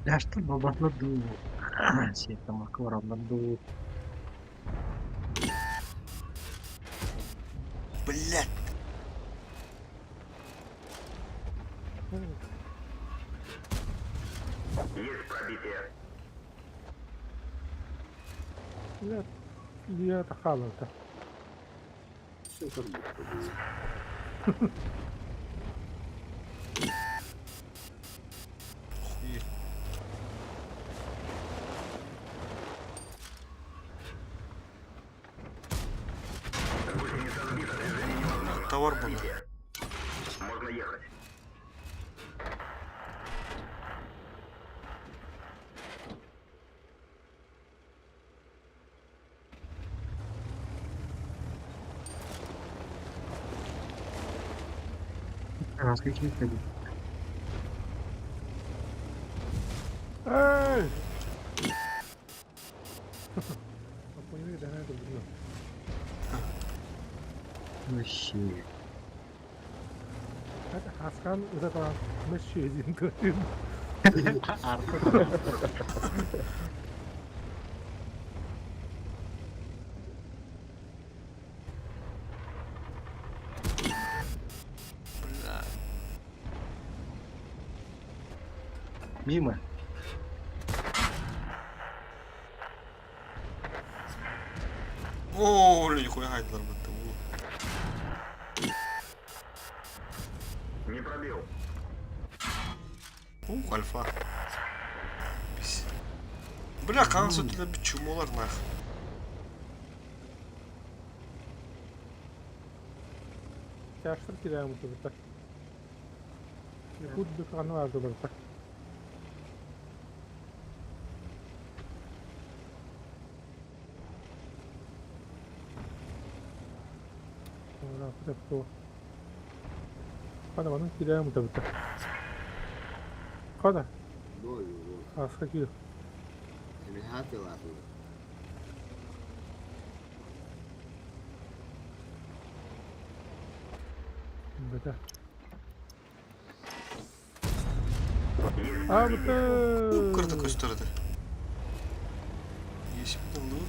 Ляштар буолбатылар дуу, сиэттэммэккэ бараллар дуу. Блядь! Есть пробитие. Блядь, я тахалата. Все как будто бы. Охуеть. Гусеница сбита. Движение невозможно. Товар был. Пробитие. Можно ехать. Аска киирдэ Эй! Апойны дэһэ турдуна. Вообще. Хаскан ытатаан мэшшиэ диэн көрдүм. Бля. Мимо. О, бля, нихуя хайдлар бытты. Не пробил. Ух, альфа. Пись. Бля, хаҥас өттүлэр бит чумолар нах. Тяжтар кирээн мутубута. Якут быканы бардыларта. Ora кутеппу. Хана манын кирээн мутабыта. Хана Бой, вот. аска киир. Эмихаты лату. Бэта. Есть А пробитие. Кырда быта. көстөрдө. Есip ылды.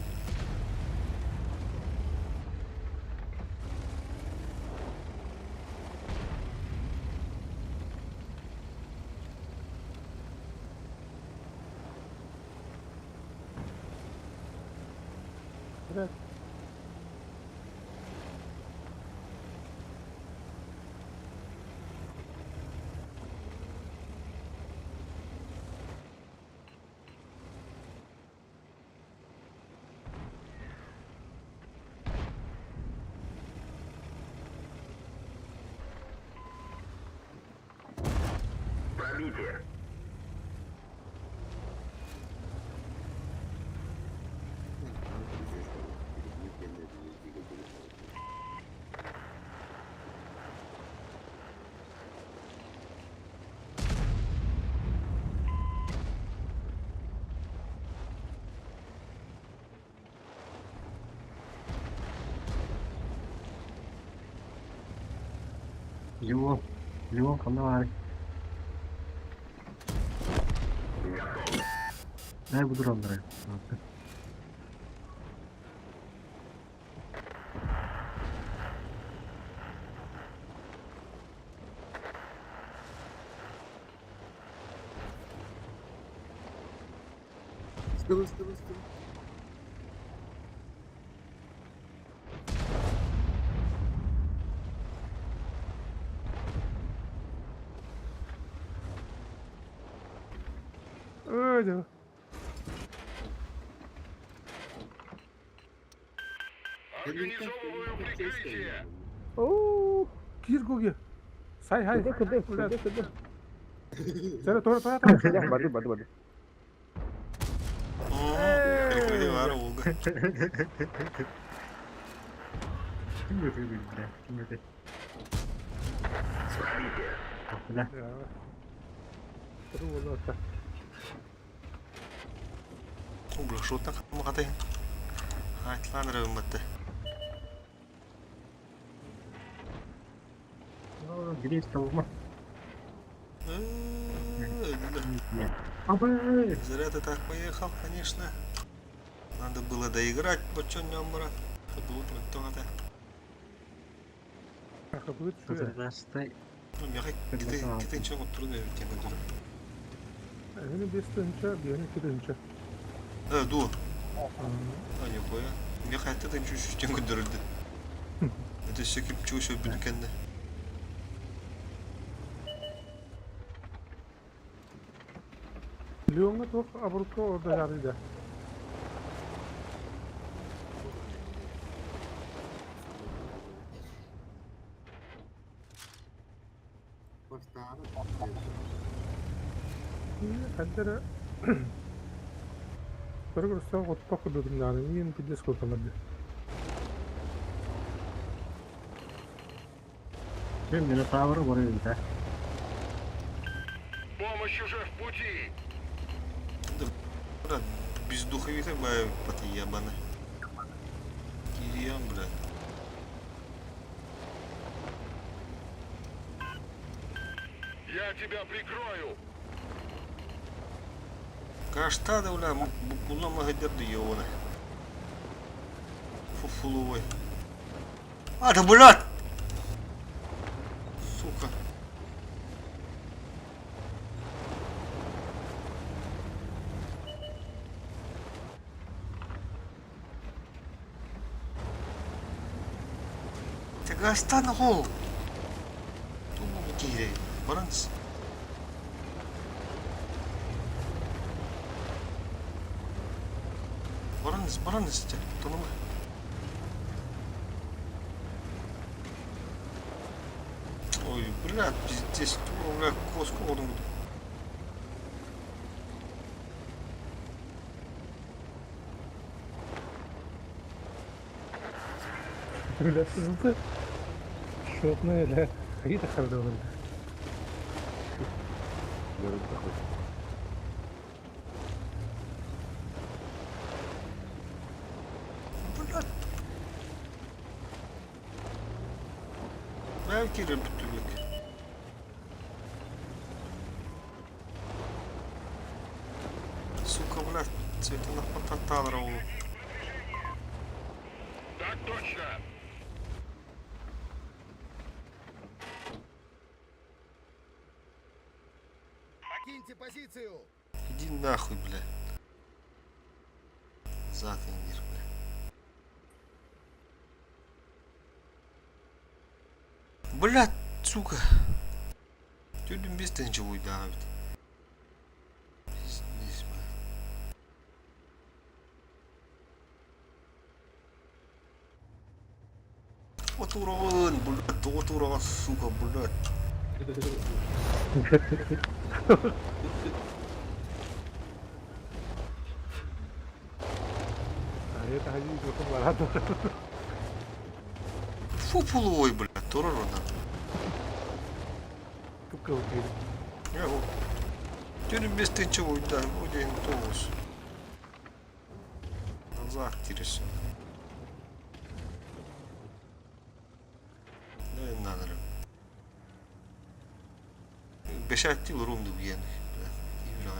Бля. Пробитие. Леон. Леон ханна баарый? Готово. Дай буду роннары. Стыбы, стыбы, стыбы. Ой, да. Организовываю прикрытие. Оо, киир көге. Сай хай. Кырдык, кырдык, Блядь. кырдык, кырдык. Сара, тора, тора, тора. Барды, барды, барды. Перекрыли вару уга. Ким это, бля? Ким это? Пробитие. Бля. Бля, что так махатай? Айтлан рывматты. Гречка талма. Зря ты так поехал, конечно. Надо было доиграть, почему брат. Ну, мягкий, ты ничего трудно ведь Эһини биэс тыһыынча, биэһин икки тыһыынча. Э, ду. А, нихуя. Миэхэ хатта тыһыынча үс көрдөрүлдү. Это все ким чего өлбүтүн кэннэ. Леоҥҥа туох оборудка ордо да. Хаддара Көрө-көрсө оттох курдук нааны пиздец курталарды. Мен Минотавр бар да. Помощь уже в пути. Да, брат, без духовика бая ебаны. Кириям, блядь. Я тебя прикрою. Каштады, бля, букуна магадерды ёбаны. Фуфуловой. А, да, блядь! Сука. Ты гастан гол. Туму кире. Баранс. Баранс, баранс, тонума. Ой, блядь, пиздец, бля, коску он. Бля, сызылды. Шотны эле. Хайда харды олар. Блядь. Бля, кире бүтүлүк. Сука, блядь, цветана потаталра ол. Так точно. Покиньте позицию! Иди нахуй, бля. Зад индир, бля. Блядь, сука. Тюдüm без тенче уйда ведь. Пиздец, бля. Вот урон, блядь, вот урон, сука, блядь. Это хажи жокун барады. Фу полуой, блядь, туророна. Тупка утыйды. Я вот. Тюдüm без тенче уйда, один тоус. Назад тиресен. Да и надо. Бешатил рунду бьен. Бля.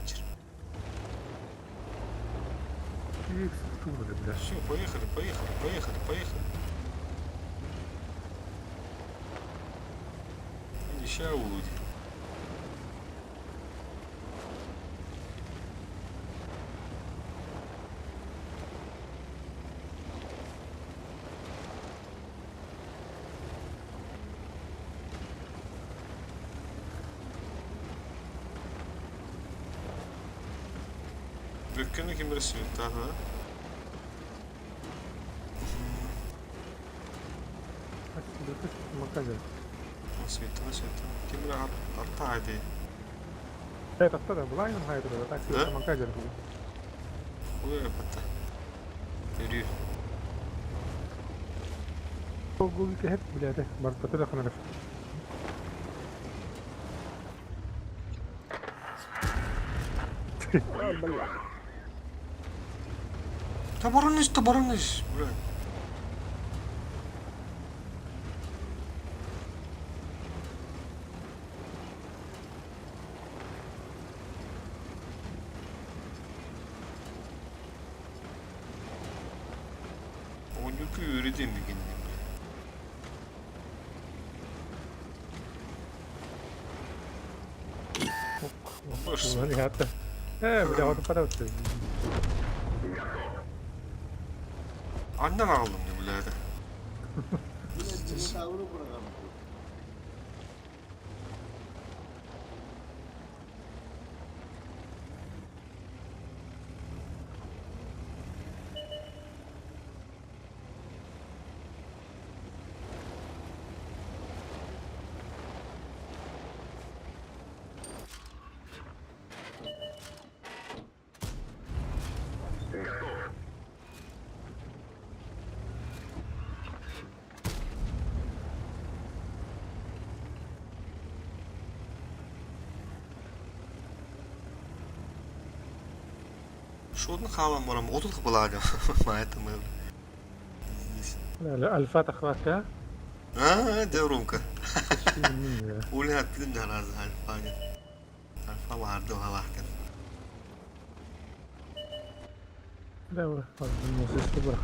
Все, поехали, поехали, поехали, поехали. Ща улуди. Бүккені ким рисует, ага. Маказер. Светана, светана. Ким арта хайди. Это да, булайын хайдыр, так Да? Маказер. Хуя бата. Yürü. Гугл кэһэт блядь, бартаты да ханарыш. Бля. Да боронись, да боронись, бля. Оҕонньор үөрэтиэм мигинним, бля. Э, бля, вот пора. Аннан аҕаллым дии, бля, это. Минотавру быраҕан. Шотун хаалан баран отут хапылаадым. Маайтым Альфа тахвака. А, де Ромка. Уля аппидым да разы альфа деп. Альфа барды балахтын. Да, мосесті бар.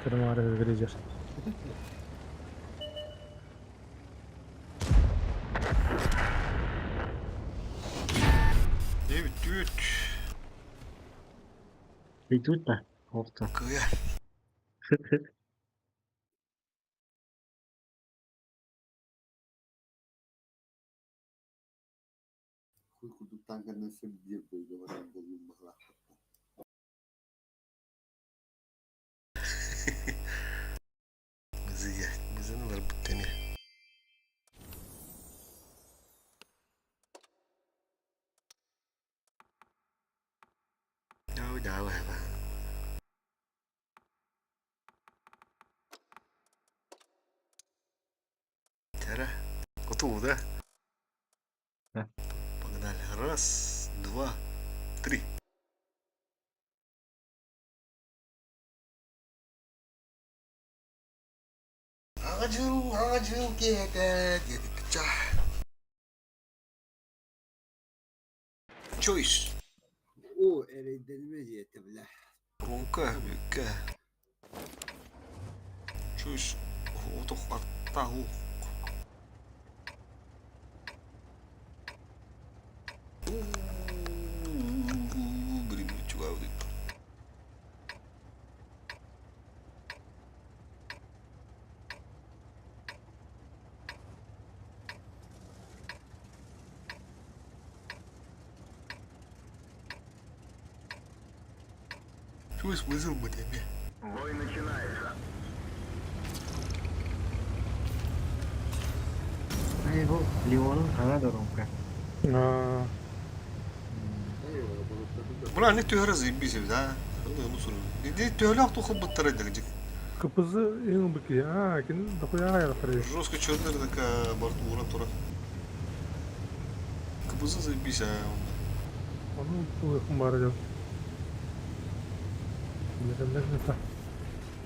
Кырмары грежер. Девять, девять. Идут да? Опта. Кыя. Хуй курдук танканан сырдиир дойдуларан буоллун баҕалаах. Бызыя. Бызыналар буттами. Давай, давай, давай. Тара. Готово, да? Да. Погнали. Раз, два, три. Ағажыл, ағажыл кете, деді пича. Choice. О, эрэйдэнимэ диэтэ, бля. Ромка, бүкке. Choice. Отох аттау. Блин, чугай Choice вызов бы тебе. Бой начинается. А его Леон, она дорога. А, Бра, не түйәрі заебись, да? Ну, Не түйәлі ақту қылбыттар еді, кпз ең бікі. А, кин дохуя аяқтар. Жестко черный такая борту ура тура. КБЗ заебись, а Оны ұйқым бар деп.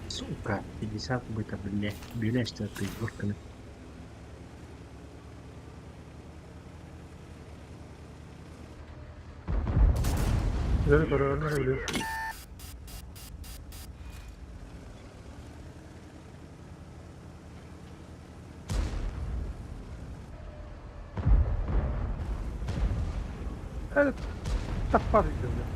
Сука, 50 быта, бля. Бля, что ты, горками. Жары көрөрүн билем. Evet, tapar gidiyor.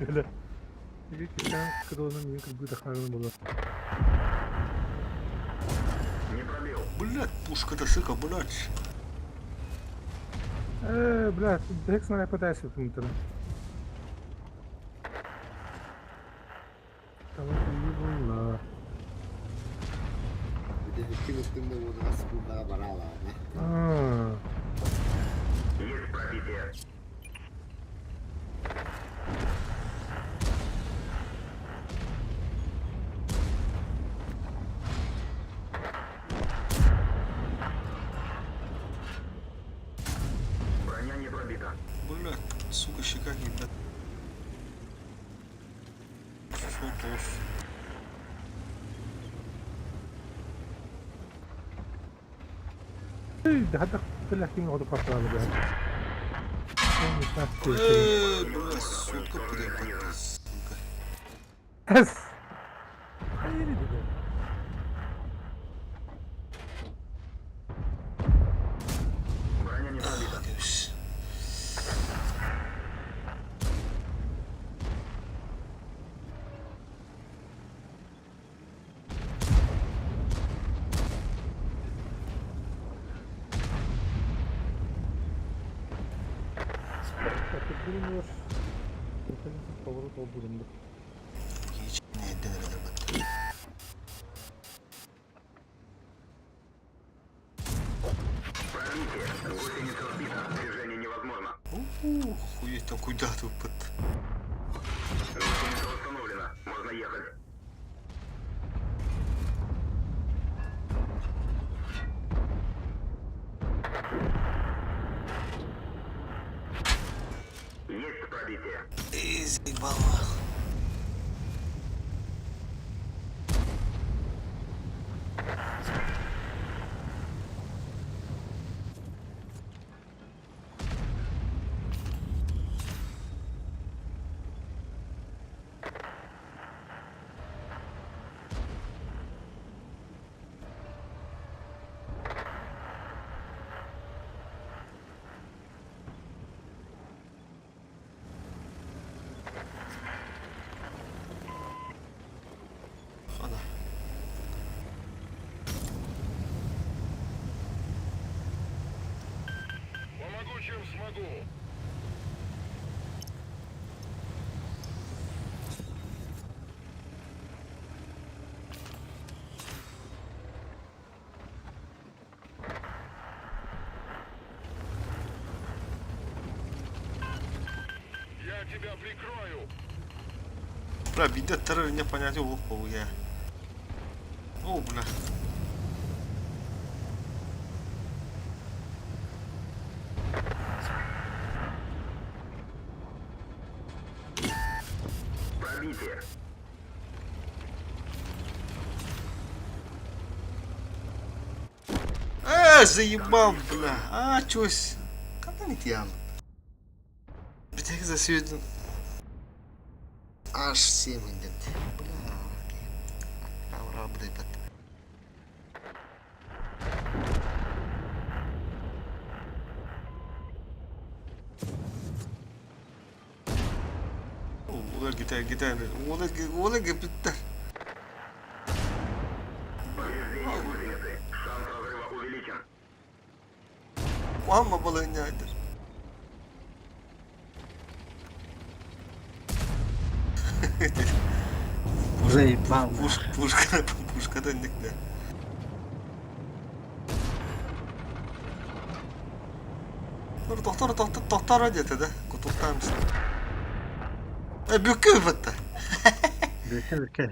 Öyle. Sen kırılının yeni kırgı da було. Не пробил. Блять, пушка-то сыка, блять. Э, блядь, Декс на пытайся тут. Там было. Бүтэһиккин ыттыҥ да уонаҕа секундаҕа бараалаана. А, Есть пробитие. 99. Бля, сутка прям, сука. Броня не пробита. Пробитие. Гусеница сбита. Движение невозможно. Охуеть, там куда тут под... Гусеница восстановлена. Можно ехать. Есть пробитие. Эй, заебал нахуй. Хана. Помогу, чем смогу. Я тебя прикрою. Бля, биде террор не понять его я. О, бля. Пробитие. Заебал, бля. А, чось. Когда не тян? Битек за сегодня. Аж 7 идет. Бля. Аура, блядь. Олар гитар, гитар. Олар, олар гитар. Повреждение гусеницы. Шанс разрыва увеличен. Мама балыгняйдыр. Заебал. Пушка, пушка, пушка да никде. Тохтор, тохтор, тохтор деді да, кутуктамыз. Бүккө бітті. Бүккө, бүккө.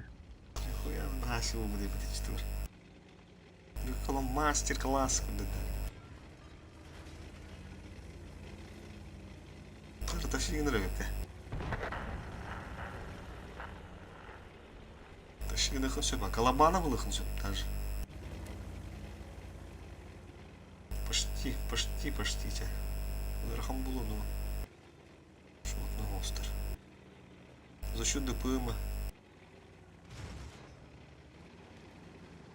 Хуя, наси умный будет четвер. Бүккө мастер-класс деді. Ташигин рөбөккө. Ташигин сөп, а Колобанов сөп даже. Почти, почти, почти те. Ыарахан булу, но шотный остр. За счет ДПМа.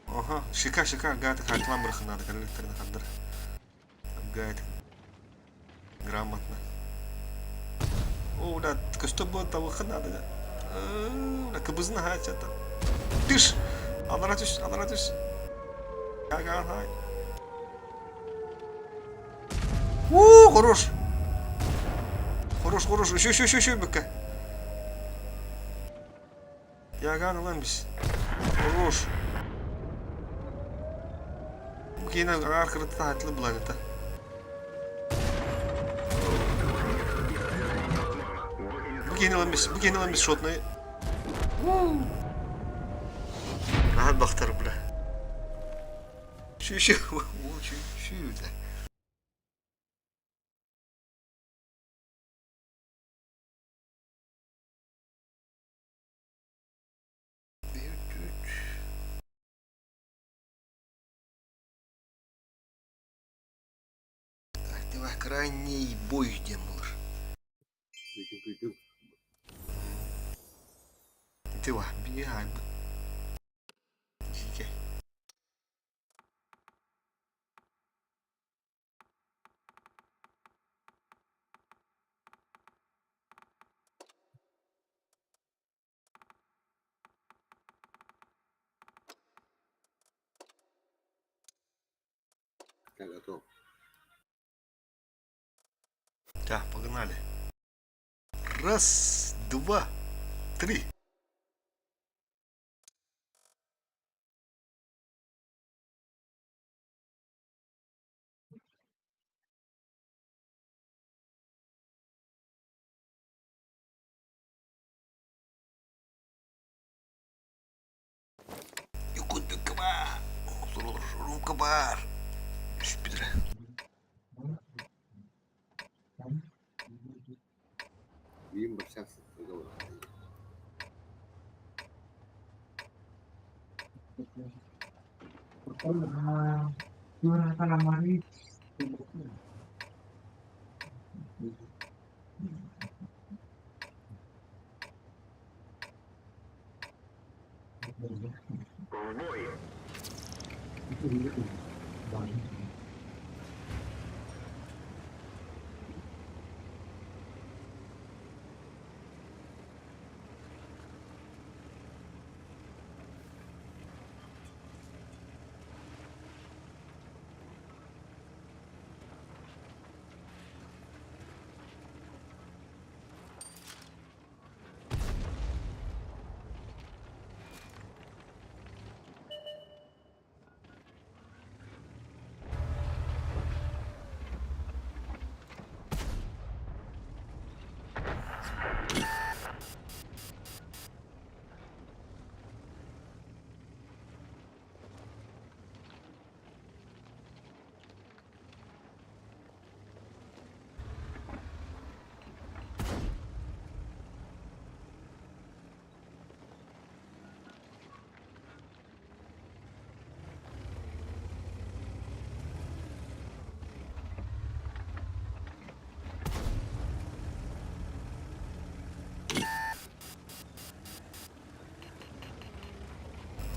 Ага, шика, шика, гайд, хайтлам надо, коллекторный хадр. Гайд. Грамотно. О, бля, что было того надо. Бля, кыбызна это. Тыш! Анара түс, анара түс. Ага, ага. У, хорош. Хорош, хорош. Еще, еще, еще, еще, быка. Яган ламбис. Хорош. Кейна аркырыта хатлы буланыта. Бу ламбис, бу кейна ламбис шотный. Rahat бахтар, бля. Şu şu şu şu şu. Крайний бой диэн буолар. Күүтүҥ. Ити ба, биир хаайбыт. Дьиикэй. Я готов. Так, погнали. Раз, два, три. Юкудукаба. Рукабар. Шпидре. Биим бачча разговор. В бой!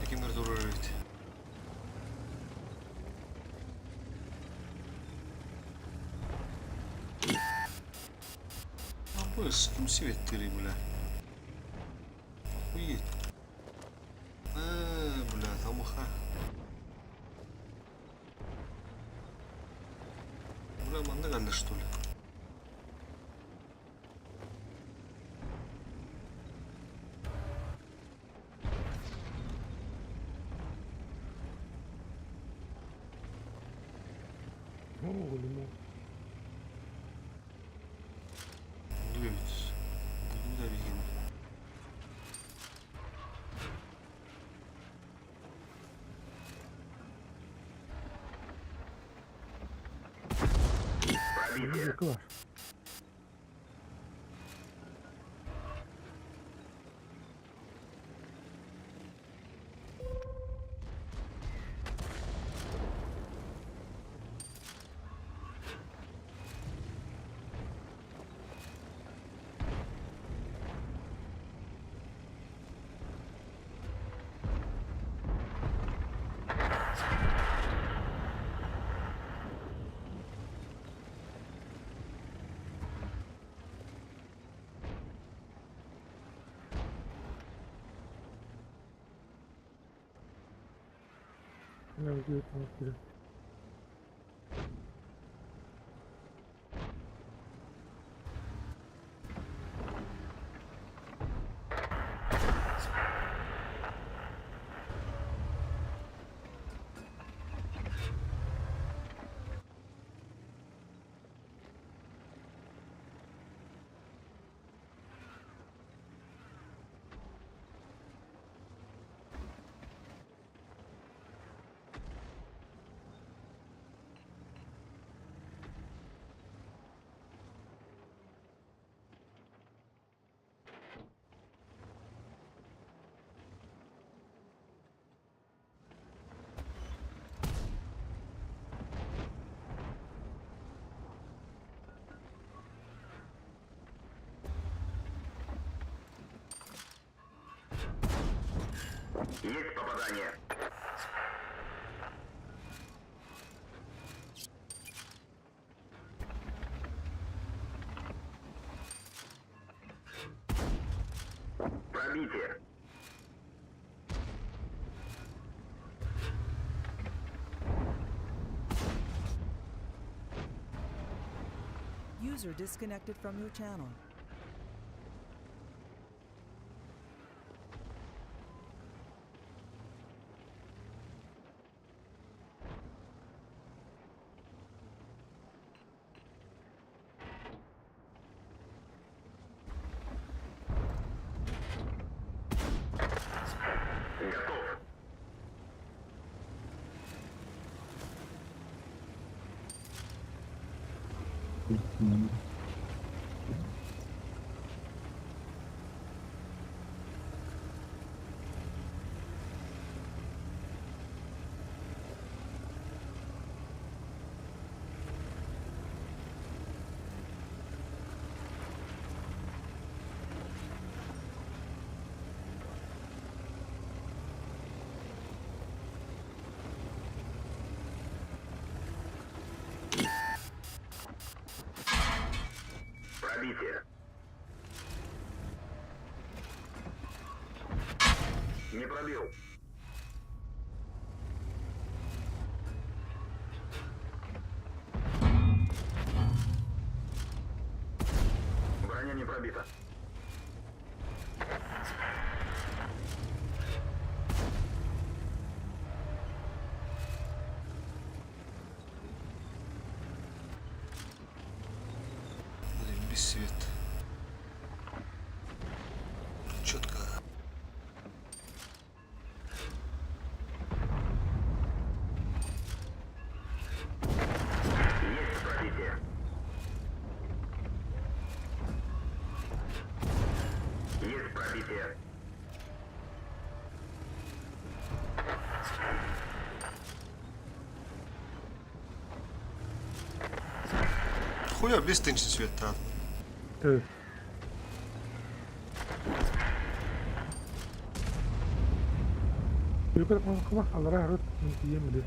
Кимдер турар эбит. А с кем свет бля? Охуеть. Бля, там уха. Бля, манна галля, что ли? О, лимон. Любит. Буду да Пробитие! Класс. Я где-то Есть попадание. Пробитие. User disconnected from your channel. Готов. Пробитие. Не пробил. Броня не пробита. Блин, без света. Четко. Есть пробитие. Есть пробитие. Хуя без тынчы света. Э. Yukarı kalkma alara harut yemedi.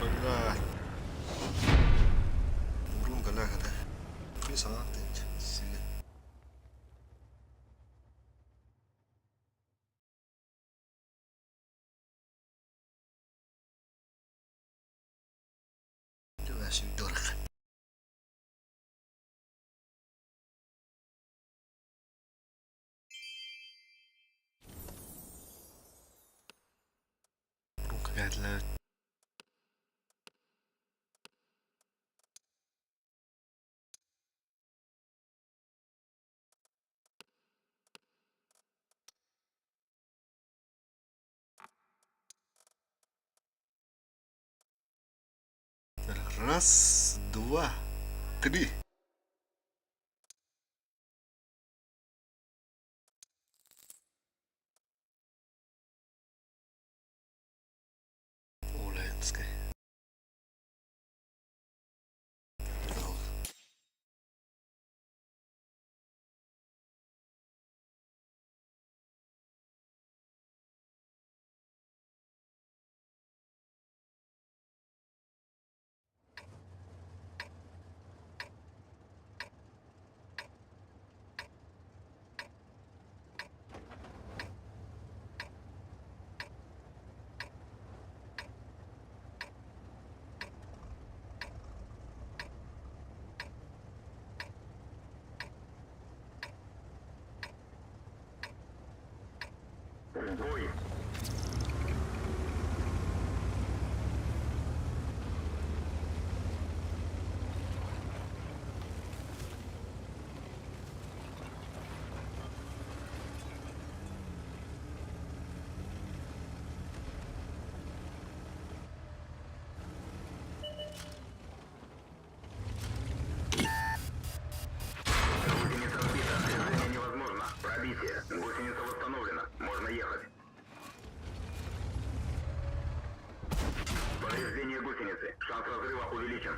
Бля. Урун галя гада. Мен саңа тынч. Сиге. Дорого. Рука для Раз, два, три. Оленская. Бой. Шанс разрыва увеличен.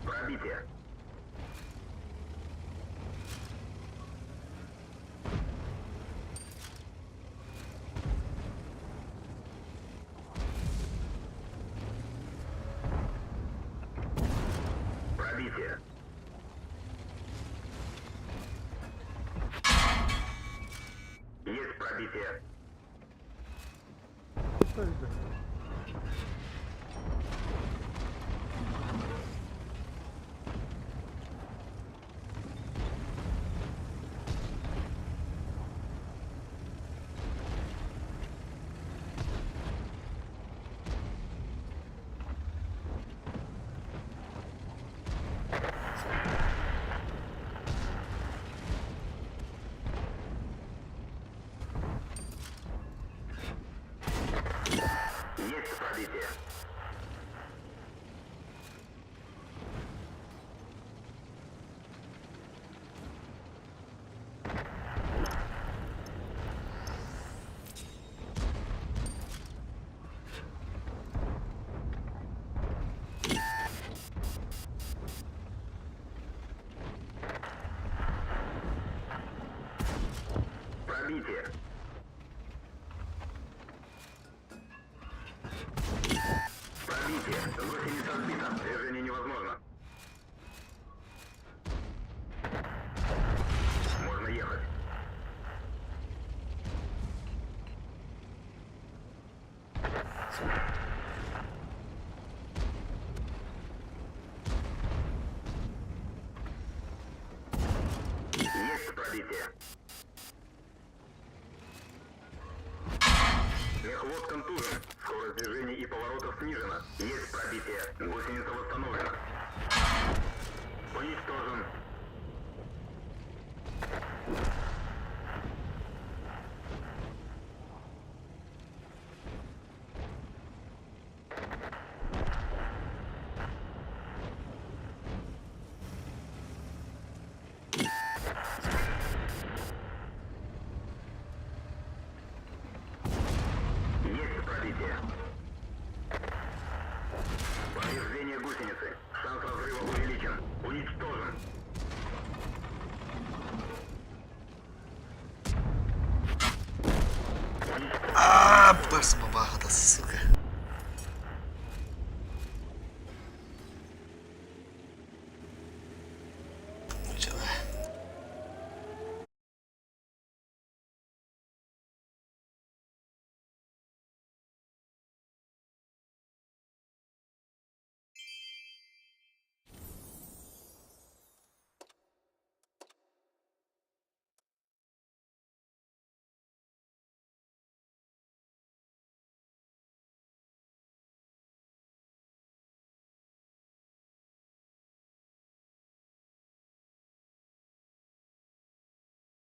Пробитие. Пробитие. Есть пробитие. Есть пробитие. Пробитие. Пробитие. Гусеница сбита. Движение невозможно. Можно ехать. Есть пробитие. Мехвод контужен. Скорость движения и поворотов снижена. Есть пробитие. Гусеница восстановлена. Уничтожен. Есть пробитие. Повреждение гусеницы. Шанс разрыва увеличен. Уничтожен. Аа, бас бабаҕа сука.